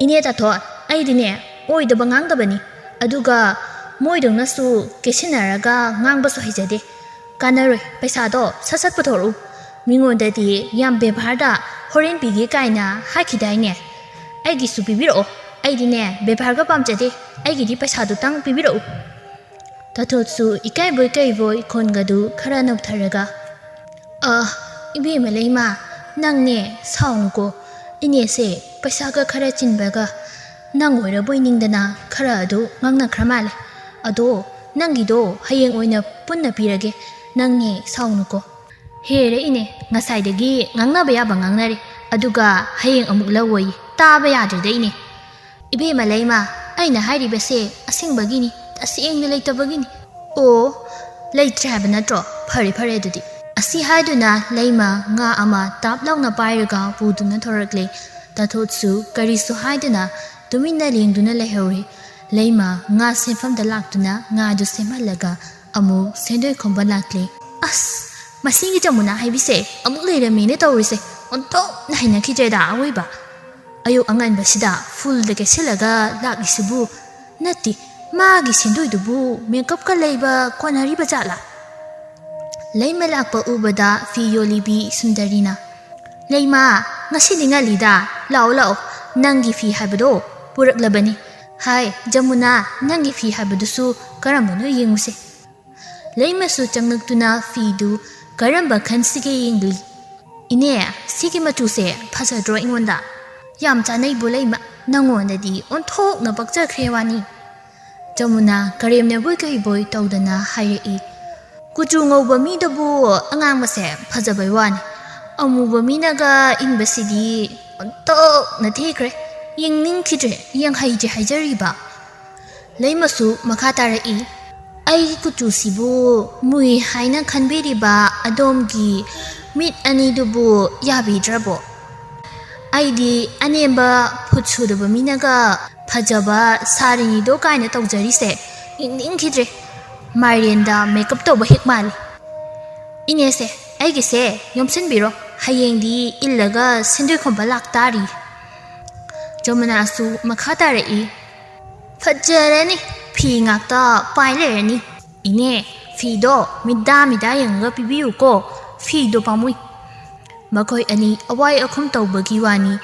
"ꯏꯅꯦ ꯇꯥꯊꯣꯠ, ꯑꯩꯗꯤꯅꯦ ꯑꯣꯏꯗꯕ ꯉꯥꯡꯗꯕꯅꯤ, ꯑꯗꯨꯒ ꯃꯣꯏꯗꯧꯅꯁꯨ ꯀꯦꯁꯤꯟꯅꯔꯒ ꯉꯥꯡꯕꯁꯨ ꯍꯩꯖꯗꯦ꯫ ꯀꯥꯟꯅꯔꯣꯏ, ꯄꯩꯁꯥꯗꯣ ꯁꯠ ꯁꯠ ꯄꯨꯊꯣꯔꯛꯎ꯫ ꯃꯤꯉꯣꯟꯗꯗꯤ ꯌꯥꯝ ꯕꯦꯕꯥꯔꯗ ꯍꯣꯔꯦꯟ ꯄꯤꯒꯦ ꯀꯥꯏꯅ ꯍꯥꯏꯈꯤꯗꯥꯏꯅꯦ? ꯑꯩꯒꯤꯁꯨ ꯄꯤꯕꯤꯔꯛꯑꯣ꯫ ꯑꯩꯗꯤꯅꯦ ꯕꯦꯕꯥꯔꯒ ꯄꯥꯝꯖꯗꯦ, ꯑꯩꯒꯤꯗꯤ ꯄꯩꯁꯥꯗꯨꯇꯪ ꯄꯤꯕꯤꯔꯛꯎ"꯫ ꯇꯥꯊꯣꯠꯁꯨ ꯏꯀꯥꯏꯕꯣꯏ ꯀꯩꯕꯣꯏ ꯈꯣꯟꯒꯗꯨ ꯈꯔ ꯅꯧꯊꯔꯒ, "ꯑ, ꯏꯕꯦꯝꯃ ꯂꯩꯃ, ꯅꯪꯅꯦ ꯁꯥꯎꯅꯨꯀꯣ꯫ ꯏꯅꯦꯁꯦ ꯄꯩꯁꯥꯒ ꯈꯔ ꯆꯤꯟꯕꯒ ꯅꯪ ꯑꯣꯏꯔꯕꯣꯏ ꯅꯤꯡꯗꯅ ꯈꯔ ꯑꯗꯨ ꯉꯥꯡꯅꯈ꯭ꯔ ꯃꯥꯜꯂꯦ꯫ ꯑꯗꯣ ꯅꯪꯒꯤꯗꯣ ꯍꯌꯦꯡ ꯑꯣꯏꯅ ꯄꯨꯟꯅ ꯄꯤꯔꯒꯦ꯫ ꯅꯪꯅꯦ ꯁꯥꯎꯅꯨꯀꯣ"꯫ "ꯍꯦꯔꯦ ꯏꯅꯦ, ꯉꯁꯥꯏꯗꯒꯤ ꯉꯥꯡꯅꯕ ꯌꯥꯕ ꯉꯥꯡꯅꯔꯦ, ꯑꯗꯨꯒ ꯍꯌꯦꯡ ꯑꯃꯨꯛ ꯂꯧꯋꯣꯌꯦ꯫ ꯇꯥꯕ ꯌꯥꯗ꯭ꯔꯦꯗ ꯏꯅꯦ"꯫ "ꯏꯕꯦꯝꯃ ꯂꯩꯃ, ꯑꯩꯅ ꯍꯥꯏꯔꯤꯕꯁꯦ ꯑꯁꯦꯡꯕꯒꯤꯅꯤ, ꯇꯁꯦꯡꯅ ꯂꯩꯇꯕꯒꯤꯅꯤ"꯫ "ꯑꯣ, ꯂꯩꯇ꯭ꯔꯦ ꯍꯥꯏꯕ ꯅꯠꯇ꯭ꯔꯣ? ꯐꯔꯦ ꯐꯔꯦ ꯑꯗꯨꯗꯤ"꯫ ꯑꯁꯤ ꯍꯥꯏꯗꯨꯅ ꯂꯩꯃ ꯉꯥ ꯑꯃ ꯇꯥꯞ ꯂꯥꯎꯅ ꯄꯥꯏꯔꯒ ꯄꯨꯗꯨꯅ ꯊꯣꯔꯛꯂꯦ꯫ ꯇꯥꯊꯣꯠꯁꯨ ꯀꯔꯤꯁꯨ ꯍꯥꯏꯗꯅ ꯇꯨꯃꯤꯟꯅ ꯂꯦꯡꯗꯨꯅ ꯂꯩꯍꯧꯔꯦ꯫ ꯂꯩꯃ ꯉꯥ ꯁꯦꯝꯐꯝꯗ ꯂꯥꯛꯇꯨꯅ ꯉꯥꯗꯨ ꯁꯦꯝꯍꯜꯂꯒ ꯑꯃꯨꯛ ꯁꯦꯟꯗꯣꯏ ꯈꯣꯝꯕ ꯂꯥꯛꯂꯦ꯫ "ꯑꯁ, ꯃꯁꯤꯒꯤ ꯖꯃꯨꯅꯥ ꯍꯥꯏꯕꯤꯁꯦ ꯑꯃꯨꯛ ꯂꯩꯔꯝꯃꯦꯅꯦ ꯇꯧꯔꯤꯁꯦ꯫ ꯑꯣꯟꯊꯣꯛꯅ ꯍꯩꯅꯈꯤꯗ꯭ꯔꯦꯗ ꯑꯋꯣꯏꯕ꯫ ꯑꯌꯨꯛ ꯑꯉꯟꯕꯁꯤꯗ ꯐꯨꯜꯗ ꯀꯦꯁꯤꯜꯂꯒ ꯂꯥꯛꯂꯤꯁꯤꯕꯨ? ꯅꯠꯇꯦ, ꯃꯥꯒꯤ ꯁꯦꯟꯗꯣꯏꯗꯨꯕꯨ ꯃꯦꯀꯞꯀ ꯂꯩꯕ ꯀꯣꯟꯅꯔꯤꯕ ꯖꯥꯠꯂꯥ?" ꯂꯩꯃ ꯂꯥꯛꯄ ꯎꯕꯗ ꯐꯤ ꯌꯣꯜꯂꯤꯕꯤ ꯁꯨꯟꯗꯔꯤꯅ, "ꯂꯩꯃ, ꯉꯁꯤꯗꯤ ꯉꯜꯂꯤꯗ, ꯂꯥꯛꯑꯣ ꯂꯥꯛꯑꯣ, ꯅꯪꯒꯤ ꯐꯤ ꯍꯥꯏꯕꯗꯣ ꯄꯨꯔꯛꯂꯕꯅꯤ꯫ ꯍꯥꯏ ꯖꯃꯨꯅꯥ, ꯅꯪꯒꯤ ꯐꯤ ꯍꯥꯏꯕꯗꯨꯁꯨ ꯀꯔꯝꯕꯅꯣ ꯌꯦꯡꯉꯨꯁꯦ"꯫ ꯂꯩꯃꯁꯨ ꯆꯪꯂꯛꯇꯨꯅ ꯐꯤꯗꯨ ꯀꯔꯝꯕ ꯈꯟꯁꯤꯒꯦ ꯌꯦꯡꯂꯤ꯫ "ꯏꯅꯦ, ꯁꯤꯒꯤ ꯃꯆꯨꯁꯦ ꯐꯖꯗ꯭ꯔꯣ ꯑꯩꯉꯣꯟꯗ? ꯌꯥꯝ ꯆꯥꯅꯩꯕꯨ ꯂꯩꯃ, ꯅꯪꯉꯣꯟꯗꯗꯤ ꯑꯣꯟꯊꯣꯛꯅ ꯄꯛꯆꯈ꯭ꯔꯦ ꯋꯥꯅꯤ"꯫ ꯖꯃꯨꯅꯥ ꯀꯔꯦꯝꯅꯕꯣꯏ ꯀꯩꯕꯣꯏ ꯇꯧꯗꯅ ꯍꯥꯏꯔꯛꯏ꯫ ꯀꯨꯆꯨ ꯉꯧꯕ ꯃꯤꯗꯕꯨ ꯑꯉꯥꯡꯕꯁꯦ ꯐꯖꯕꯩ ꯋꯥꯅꯤ, ꯑꯃꯨꯕ ꯃꯤꯅꯒ ꯏꯟꯕꯁꯤꯗꯤ ꯑꯣꯟꯊꯣꯛꯅ ꯊꯤꯈ꯭ꯔꯦ꯫ ꯌꯦꯡꯅꯤꯡꯈꯤꯗ꯭ꯔꯦ, ꯌꯦꯡꯍꯩꯗ꯭ꯔꯦ ꯍꯥꯏꯖꯔꯤꯕ꯫ ꯂꯩꯃꯁꯨ ꯃꯈꯥ ꯇꯥꯔꯛꯏ꯫ ꯑꯩꯒꯤ ꯀꯨꯆꯨꯁꯤꯕꯨ ꯃꯨꯏ ꯍꯥꯏꯅ ꯈꯟꯕꯤꯔꯤꯕ ꯑꯗꯣꯝꯒꯤ ꯃꯤꯠ ꯑꯅꯤꯗꯨꯕꯨ ꯌꯥꯕꯤꯗ꯭ꯔꯕꯣ? ꯑꯩꯗꯤ ꯑꯅꯦꯝꯕ ꯐꯨꯠ ꯁꯨꯗꯕ ꯃꯤꯅꯒ ꯐꯖꯕ ꯁꯥꯔꯤꯅꯤꯗꯣ ꯀꯥꯏꯅ ꯇꯧꯖꯔꯤꯁꯦ ꯌꯦꯡꯅꯤꯡꯈꯤꯗ꯭ꯔꯦ꯫ ꯃꯥꯏꯔꯦꯟꯗ ꯃꯦꯀꯞ ꯇꯧꯕ ꯍꯦꯛ ꯃꯥꯜꯂꯤ꯫ ꯏꯅꯦꯁꯦ, ꯑꯩꯒꯤꯁꯦ ꯌꯣꯝꯁꯤꯟꯕꯤꯔꯣ, ꯍꯌꯦꯡꯗꯤ ꯏꯜꯂꯒ ꯁꯦꯟꯗꯣꯏ ꯈꯣꯝꯕ ꯂꯥꯛꯇꯥꯔꯤ꯫ ꯖꯃꯨꯅꯥꯁꯨ ꯃꯈꯥ ꯇꯥꯔꯛꯏ꯫ ꯐꯖꯔꯅꯤ, ꯐꯤ ꯉꯥꯛꯇ ꯄꯥꯏ ꯂꯩꯔꯅꯤ꯫ ꯏꯅꯦ, ꯐꯤꯗꯣ ꯃꯤꯗꯥ ꯃꯤꯗꯥ ꯌꯦꯡꯉꯒ ꯄꯤꯕꯤꯌꯨꯀꯣ, ꯐꯤꯗꯣ ꯄꯥꯝꯃꯨꯏ꯫ ꯃꯈꯣꯏ ꯑꯅꯤ ꯑꯋꯥꯏ ꯑꯈꯨꯝ ꯇꯧꯕꯒꯤ ꯋꯥꯅꯤ,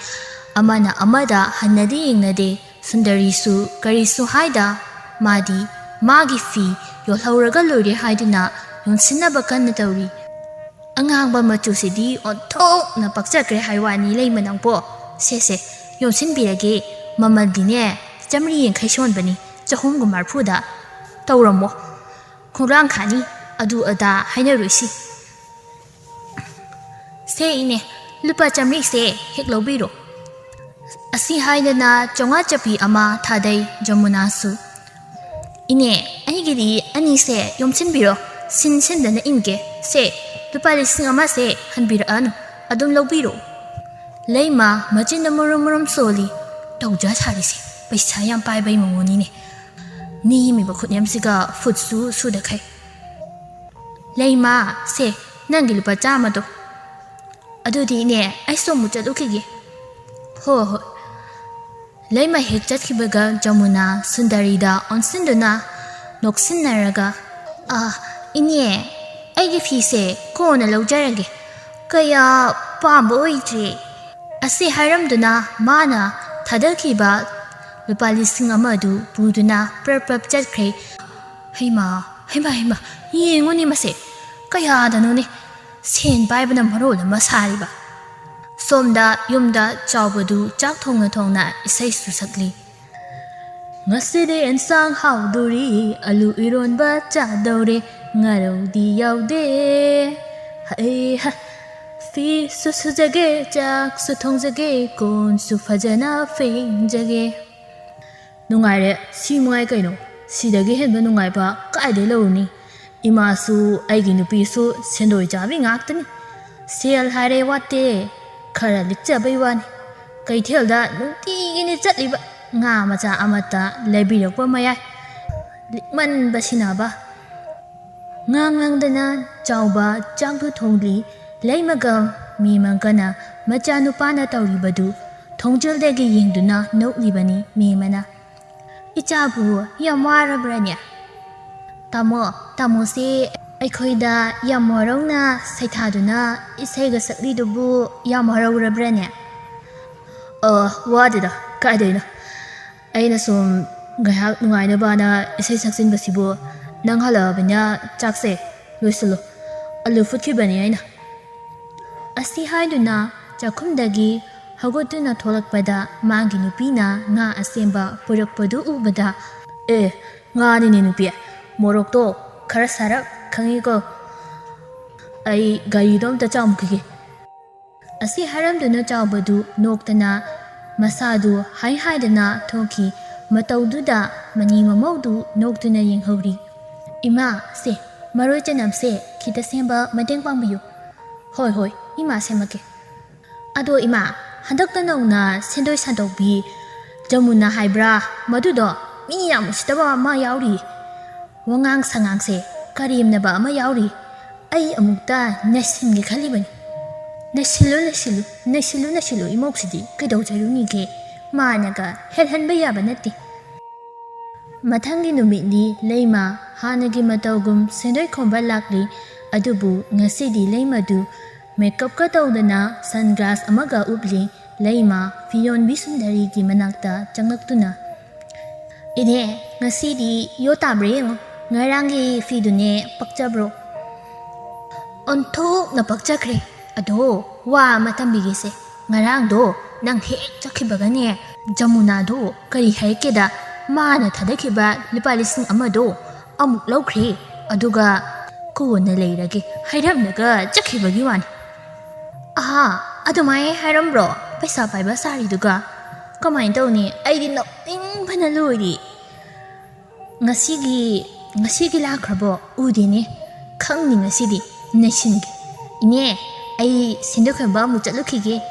ꯑꯃꯅ ꯑꯃꯗ ꯍꯟꯅꯗꯤ ꯌꯦꯡꯅꯗꯦ꯫ ꯁꯨꯟꯗꯔꯤꯁꯨ ꯀꯔꯤꯁꯨ ꯍꯥꯏꯗ, ꯃꯥꯗꯤ ꯃꯥꯒꯤ ꯐꯤ ꯌꯣꯜꯍꯧꯔꯒ ꯂꯣꯏꯔꯦ ꯍꯥꯏꯗꯨꯅ ꯌꯣꯟꯁꯤꯟꯅꯕ ꯀꯟꯅ ꯇꯧꯔꯤ꯫ ꯑꯉꯥꯡꯕ ꯃꯆꯨꯁꯤꯗꯤ ꯑꯣꯟꯊꯣꯛꯅ ꯄꯛꯆꯈ꯭ꯔꯦ ꯍꯥꯏ ꯋꯥꯅꯤ ꯂꯩꯃ ꯅꯪꯕꯣ꯫ ꯁꯦ ꯁꯦ, ꯌꯣꯝꯁꯤꯟꯕꯤꯔꯒꯦ꯫ ꯃꯃꯜꯗꯤꯅꯦ ꯆꯥꯃꯔꯤ ꯌꯥꯡꯈꯩ ꯁꯣꯟꯕꯅꯤ, ꯆꯍꯨꯝꯒ ꯃꯔꯤꯐꯨꯗ ꯇꯧꯔꯝꯃꯣ꯫ ꯈꯣꯡꯂꯥꯡ ꯈꯥꯅꯤ, ꯑꯗꯨ ꯑꯗꯥ ꯍꯥꯏꯅꯔꯣꯏꯁꯤ꯫ ꯁꯦ ꯏꯅꯦ, ꯂꯨꯄꯥ ꯆꯥꯃꯔꯤꯁꯦ ꯍꯦꯛ ꯂꯧꯕꯤꯔꯣ꯫ ꯑꯁꯤ ꯍꯥꯏꯗꯅ ꯆꯥꯝꯃꯉꯥ ꯆꯞꯄꯤ ꯑꯃ ꯊꯥꯗꯩ ꯖꯃꯨꯅꯥꯁꯨ꯫ ꯏꯅꯦ, ꯑꯩꯒꯤꯗꯤ ꯑꯅꯤꯁꯦ ꯌꯣꯝꯁꯤꯟꯕꯤꯔꯣ, ꯁꯤꯟ ꯁꯤꯟꯗꯅ ꯏꯟꯒꯦ꯫ ꯁꯦ, ꯂꯨꯄꯥ ꯂꯤꯁꯤꯡ ꯑꯃꯁꯦ ꯍꯟꯕꯤꯔꯛꯑꯅꯨ, ꯑꯗꯨꯝ ꯂꯧꯕꯤꯔꯣ꯫ ꯂꯩꯃ ꯃꯆꯤꯟꯗ ꯃꯔꯨꯝ ꯃꯔꯨꯝ ꯁꯣꯜꯂꯤ꯫ ꯇꯧꯖ ꯁꯥꯔꯤꯁꯦ ꯄꯩꯁꯥ ꯌꯥꯝ ꯄꯥꯏꯕꯩ ꯃꯑꯣꯡꯅꯤꯅꯦ꯫ ꯅꯦꯝꯃꯤꯕ ꯈꯨꯠꯅꯦꯝꯁꯤꯒ ꯐꯨꯠꯁꯨ ꯁꯨꯗꯈꯩ꯫ ꯂꯩꯃ, ꯁꯦ, ꯅꯪꯒꯤ ꯂꯨꯄꯥ ꯆꯥꯝꯃꯗꯣ꯫ ꯑꯗꯨꯗꯤ ꯏꯅꯦ, ꯑꯩꯁꯨ ꯑꯃꯨꯛ ꯆꯠꯂꯨꯈꯤꯒꯦ꯫ ꯍꯣꯏ, ꯍꯣꯏ꯫ ꯂꯩꯃ ꯍꯦꯛ ꯆꯠꯈꯤꯕꯒ ꯖꯃꯨꯅꯥ ꯁꯨꯟꯗꯔꯤꯗ ꯑꯣꯟꯁꯤꯟꯗꯨꯅ ꯅꯣꯛꯁꯤꯟꯅꯔꯒ, "ꯑꯥ, ꯏꯅꯦ, ꯑꯩꯒꯤ ꯐꯤꯁꯦ ꯀꯣꯟꯅ ꯂꯧꯖꯔꯒꯦ꯫ ꯀꯌꯥ ꯄꯥꯝꯕ ꯑꯣꯏꯗ꯭ꯔꯦ꯫" ꯑꯁꯤ ꯍꯥꯏꯔꯝꯗꯨꯅ ꯃꯥꯅ ꯊꯥꯗꯈꯤꯕ ꯂꯨꯄꯥ ꯂꯤꯁꯤꯡ ꯑꯃ ꯑꯗꯨ ꯄꯨꯗꯨꯅ ꯄ꯭ꯔꯞ ꯄ꯭ꯔꯞ ꯆꯠꯈ꯭ꯔꯦ꯫ ꯍꯩꯃꯥ, ꯍꯩꯃꯥ, ꯍꯩꯃꯥ, ꯌꯦꯡꯉꯨꯅꯦ ꯃꯁꯦ, ꯀꯌꯥꯗꯅꯣꯅꯦ ꯁꯦꯟ ꯄꯥꯏꯕꯅ ꯃꯔꯣꯜ ꯑꯃ ꯁꯥꯔꯤꯕ꯫ ꯁꯣꯝꯗ ꯌꯨꯝꯗ ꯆꯥꯎꯕꯗꯨ ꯆꯥꯛ ꯊꯣꯡꯅ ꯊꯣꯡꯅ ꯏꯁꯩꯁꯨ ꯁꯛꯂꯤ꯫ ꯉꯁꯤꯗꯤ ꯑꯦꯟꯁꯥꯡ ꯍꯥꯎꯗꯣꯔꯤ, ꯑꯂꯨ ꯏꯔꯣꯟꯕ ꯆꯥꯗꯧꯔꯦ, ꯉꯥꯔꯧꯗꯤ ꯌꯥꯎꯗꯦ꯫ ꯍꯩ ꯍꯥ, ꯐꯤꯁꯨ ꯁꯨꯖꯒꯦ, ꯆꯥꯛꯁꯨ ꯊꯣꯡꯖꯒꯦ, ꯀꯣꯟꯁꯨ ꯐꯖꯅ ꯐꯦꯡꯖꯒꯦ꯫ ꯅꯨꯡꯉꯥꯏꯔꯦ, ꯁꯤ ꯃꯉꯥꯏ ꯀꯩꯅꯣ꯫ ꯁꯤꯗꯒꯤ ꯍꯦꯟꯕ ꯅꯨꯡꯉꯥꯏꯕ ꯀꯥꯏꯗꯩ ꯂꯧꯔꯨꯅꯤ? ꯏꯃꯥꯁꯨ ꯑꯩꯒꯤ ꯅꯨꯄꯤꯁꯨ ꯁꯦꯟꯗꯣꯏ ꯆꯥꯕꯤ ꯉꯥꯛꯇꯅꯤ꯫ ꯁꯦꯜ ꯍꯥꯏꯔꯦ ꯋꯥꯠꯇꯦ, ꯈꯔ ꯂꯤꯛꯆꯕꯩ ꯋꯥꯅꯤ꯫ ꯀꯩꯊꯦꯜꯗ ꯅꯨꯡꯇꯤꯒꯤꯅꯤ ꯆꯠꯂꯤꯕ, ꯉꯥ ꯃꯆꯥ ꯑꯃꯠꯇ ꯂꯩꯕꯤꯔꯛꯄ ꯃꯌꯥꯏ꯫ ꯂꯤꯛꯃꯟꯕꯁꯤꯅꯕ꯫ ꯉꯥꯡ ꯉꯥꯡꯗꯅ ꯆꯥꯎꯕ ꯆꯥꯛꯇꯨ ꯊꯣꯡꯂꯤ꯫ ꯂꯩꯃꯒ ꯃꯦꯃꯒꯅ ꯃꯆꯥꯅꯨꯄꯥꯅ ꯇꯧꯔꯤꯕꯗꯨ ꯊꯣꯡꯖꯤꯜꯗꯒꯤ ꯌꯦꯡꯗꯨꯅ ꯅꯣꯛꯂꯤꯕꯅꯤ ꯃꯦꯃꯅ꯫ "ꯏꯆꯥꯕꯨ ꯌꯥꯝ ꯋꯥꯔꯕ꯭ꯔꯅꯦ?" "ꯇꯥꯃꯣ, ꯇꯥꯃꯣꯁꯦ ꯑꯩꯈꯣꯏꯗ ꯌꯥꯝ ꯋꯥꯔꯧꯅ ꯁꯩꯊꯥꯗꯨꯅ ꯏꯁꯩꯒ ꯁꯛꯂꯤꯗꯨꯕꯨ ꯌꯥꯝ ꯍꯔꯥꯎꯔꯕ꯭ꯔꯅꯦ?" "ꯑ, ꯋꯥꯗꯦꯗ, ꯀꯥꯏꯗꯩꯅꯣ? ꯑꯩꯅ ꯁꯨꯝ ꯉꯥꯏꯍꯥꯛ ꯅꯨꯡꯉꯥꯏꯅꯕꯅ ꯏꯁꯩ ꯁꯛꯆꯤꯟꯕꯁꯤꯕꯨ꯫ ꯅꯪ ꯍꯜꯂꯛꯑꯕꯅꯤꯅ ꯆꯥꯛꯁꯦ ꯂꯣꯏꯁꯤꯜꯂꯣ꯫ ꯑꯂꯨ ꯐꯨꯠꯈꯤꯕꯅꯤ ꯑꯩꯅ꯫" ꯑꯁꯤ ꯍꯥꯏꯗꯨꯅ ꯆꯥꯛꯈꯨꯝꯗꯒꯤ ꯍꯧꯒꯠꯇꯨꯅ ꯊꯣꯛꯂꯛꯄꯗ ꯃꯥꯒꯤ ꯅꯨꯄꯤꯅ ꯉꯥ ꯑꯁꯦꯝꯕ ꯄꯨꯔꯛꯄꯗꯨ ꯎꯕꯗ, "ꯑꯦ, ꯉꯥꯅꯤꯅꯦ ꯅꯨꯄꯤ, ꯃꯣꯔꯣꯛꯇꯣ ꯈꯔ ꯁꯥꯔꯞ ꯈꯪꯉꯤꯀꯣ꯫ ꯑꯩ ꯒꯥꯔꯤꯗꯣ ꯑꯝꯇ ꯆꯥꯝꯈꯤꯒꯦ꯫" ꯑꯁꯤ ꯍꯥꯏꯔꯝꯗꯨꯅ ꯆꯥꯎꯕꯗꯨ ꯅꯣꯛꯇꯅ ꯃꯁꯥꯗꯨ ꯍꯥꯏ ꯍꯥꯏꯗꯅ ꯊꯣꯛꯈꯤ꯫ ꯃꯇꯧꯗꯨꯗ ꯃꯅꯤ ꯃꯃꯧꯗꯨ ꯅꯣꯛꯇꯨꯅ ꯌꯦꯡꯍꯧꯔꯤ꯫ "ꯏꯃꯥ, ꯁꯦ, ꯃꯔꯣꯏ ꯆꯅꯝꯁꯦ ꯈꯤꯇ ꯁꯦꯝꯕ ꯃꯇꯦꯡ ꯄꯥꯡꯕꯤꯌꯨ꯫" "ꯍꯣꯏ, ꯍꯣꯏ, ꯏꯃꯥ ꯁꯦꯝꯃꯛꯀꯦ꯫" "ꯑꯗꯣ ꯏꯃꯥ, ꯍꯟꯗꯛꯇ ꯅꯧꯅ ꯁꯦꯟꯗꯣꯏ ꯁꯟꯗꯣꯛꯄꯤ ꯖꯃꯨꯅꯥ ꯍꯥꯏꯕ꯭ꯔꯥ, ꯃꯗꯨꯗꯣ ꯃꯤ ꯌꯥꯝ ꯎꯁꯤꯠꯇꯕ ꯑꯃ ꯌꯥꯎꯔꯤ꯫ ꯋꯥꯉꯥꯡ ꯁꯉꯥꯡꯁꯦ ꯀꯔꯦꯝꯅꯕ ꯑꯃ ꯌꯥꯎꯔꯤ꯫ ꯑꯩ ꯑꯃꯨꯛꯇ ꯅꯩꯁꯤꯟꯒꯦ ꯈꯜꯂꯤꯕꯅꯤ꯫" "ꯅꯩꯁꯤꯜꯂꯨ, ꯅꯩꯁꯤꯜꯂꯨ, ꯅꯩꯁꯤꯜꯂꯨ, ꯅꯩꯁꯤꯜꯂꯨ, ꯏꯃꯧꯁꯤꯗꯤ ꯀꯩꯗꯧꯖꯔꯨꯅꯤꯒꯦ? ꯃꯥꯅꯒ ꯍꯦꯜꯍꯟꯕ ꯌꯥꯕ ꯅꯠꯇꯦ꯫" ꯃꯊꯪꯒꯤ ꯅꯨꯃꯤꯠꯅꯤ ꯂꯩꯃ ꯍꯥꯟꯅꯒꯤ ꯃꯇꯧꯒꯨꯝ ꯁꯦꯟꯗꯣꯏ ꯈꯣꯝꯕ ꯂꯥꯛꯂꯤ꯫ ꯑꯗꯨꯕꯨ ꯉꯁꯤꯗꯤ ꯂꯩꯃꯗꯨ ꯃꯦꯀꯞꯀ ꯇꯧꯗꯅ ꯁꯟꯒ꯭ꯂꯥꯁ ꯑꯃꯒ ꯎꯞꯂꯤ꯫ ꯂꯩꯃ ꯐꯤꯌꯣꯟꯕꯤ ꯁꯨꯟꯗꯔꯤꯒꯤ ꯃꯅꯥꯛꯇ ꯆꯪꯂꯛꯇꯨꯅ, "ꯏꯅꯦ, ꯉꯁꯤꯗꯤ ꯌꯣ ꯇꯥꯕ꯭ꯔꯥ ꯌꯦꯡꯉꯣ꯫ ꯉꯔꯥꯡꯒꯤ ꯐꯤꯗꯨꯅꯦ ꯄꯛꯆꯕ꯭ꯔꯣ?" "ꯑꯣꯟꯊꯣꯛꯅ ꯄꯛꯆꯈ꯭ꯔꯦ꯫ ꯑꯗꯣ ꯋꯥ ꯑꯃ ꯇꯝꯕꯤꯒꯦꯁꯦ꯫ ꯉꯔꯥꯡꯗꯣ ꯅꯪ ꯍꯦꯛ ꯆꯠꯈꯤꯕꯒꯅꯦ, ꯖꯃꯨꯅꯥꯗꯣ ꯀꯔꯤ ꯍꯥꯏꯔꯛꯀꯦꯗ?" ꯃꯥꯅ ꯊꯥꯗꯈꯤꯕ ꯂꯨꯄꯥ ꯂꯤꯁꯤꯡ ꯑꯃꯗꯣ ꯑꯃꯨꯛ ꯂꯧꯈ꯭ꯔꯦ, ꯑꯗꯨꯒ ꯀꯣꯟꯅ ꯂꯩꯔꯒꯦ ꯍꯥꯏꯔꯝꯂꯒ ꯆꯠꯈꯤꯕꯒꯤ ꯋꯥꯅꯤ꯫ ꯑꯍꯥ, ꯑꯗꯨꯃꯥꯏꯅ ꯍꯥꯏꯔꯝꯕ꯭ꯔꯣ? ꯄꯩꯁꯥ ꯄꯥꯏꯕ ꯁꯥꯔꯤꯗꯨꯒ꯫ ꯀꯃꯥꯏꯅ ꯇꯧꯅꯤ? ꯑꯩꯗꯤ ꯅꯣꯛꯅꯤꯡꯕꯅ ꯂꯣꯏꯔꯦ꯫ "ꯉꯁꯤꯒꯤ, ꯉꯁꯤꯒꯤ ꯂꯥꯛꯈ꯭ꯔꯕꯣ? ꯎꯗꯦꯅꯦ꯫ ꯈꯪꯅꯤ ꯉꯁꯤꯗꯤ, ꯅꯩꯁꯤꯟꯒꯦ꯫ ꯏꯅꯦ, ꯑꯩ ꯁꯦꯟꯗꯣꯏ ꯈꯣꯝꯕ ꯑꯃꯨꯛ ꯆꯠꯂꯨꯈꯤꯒꯦ꯫"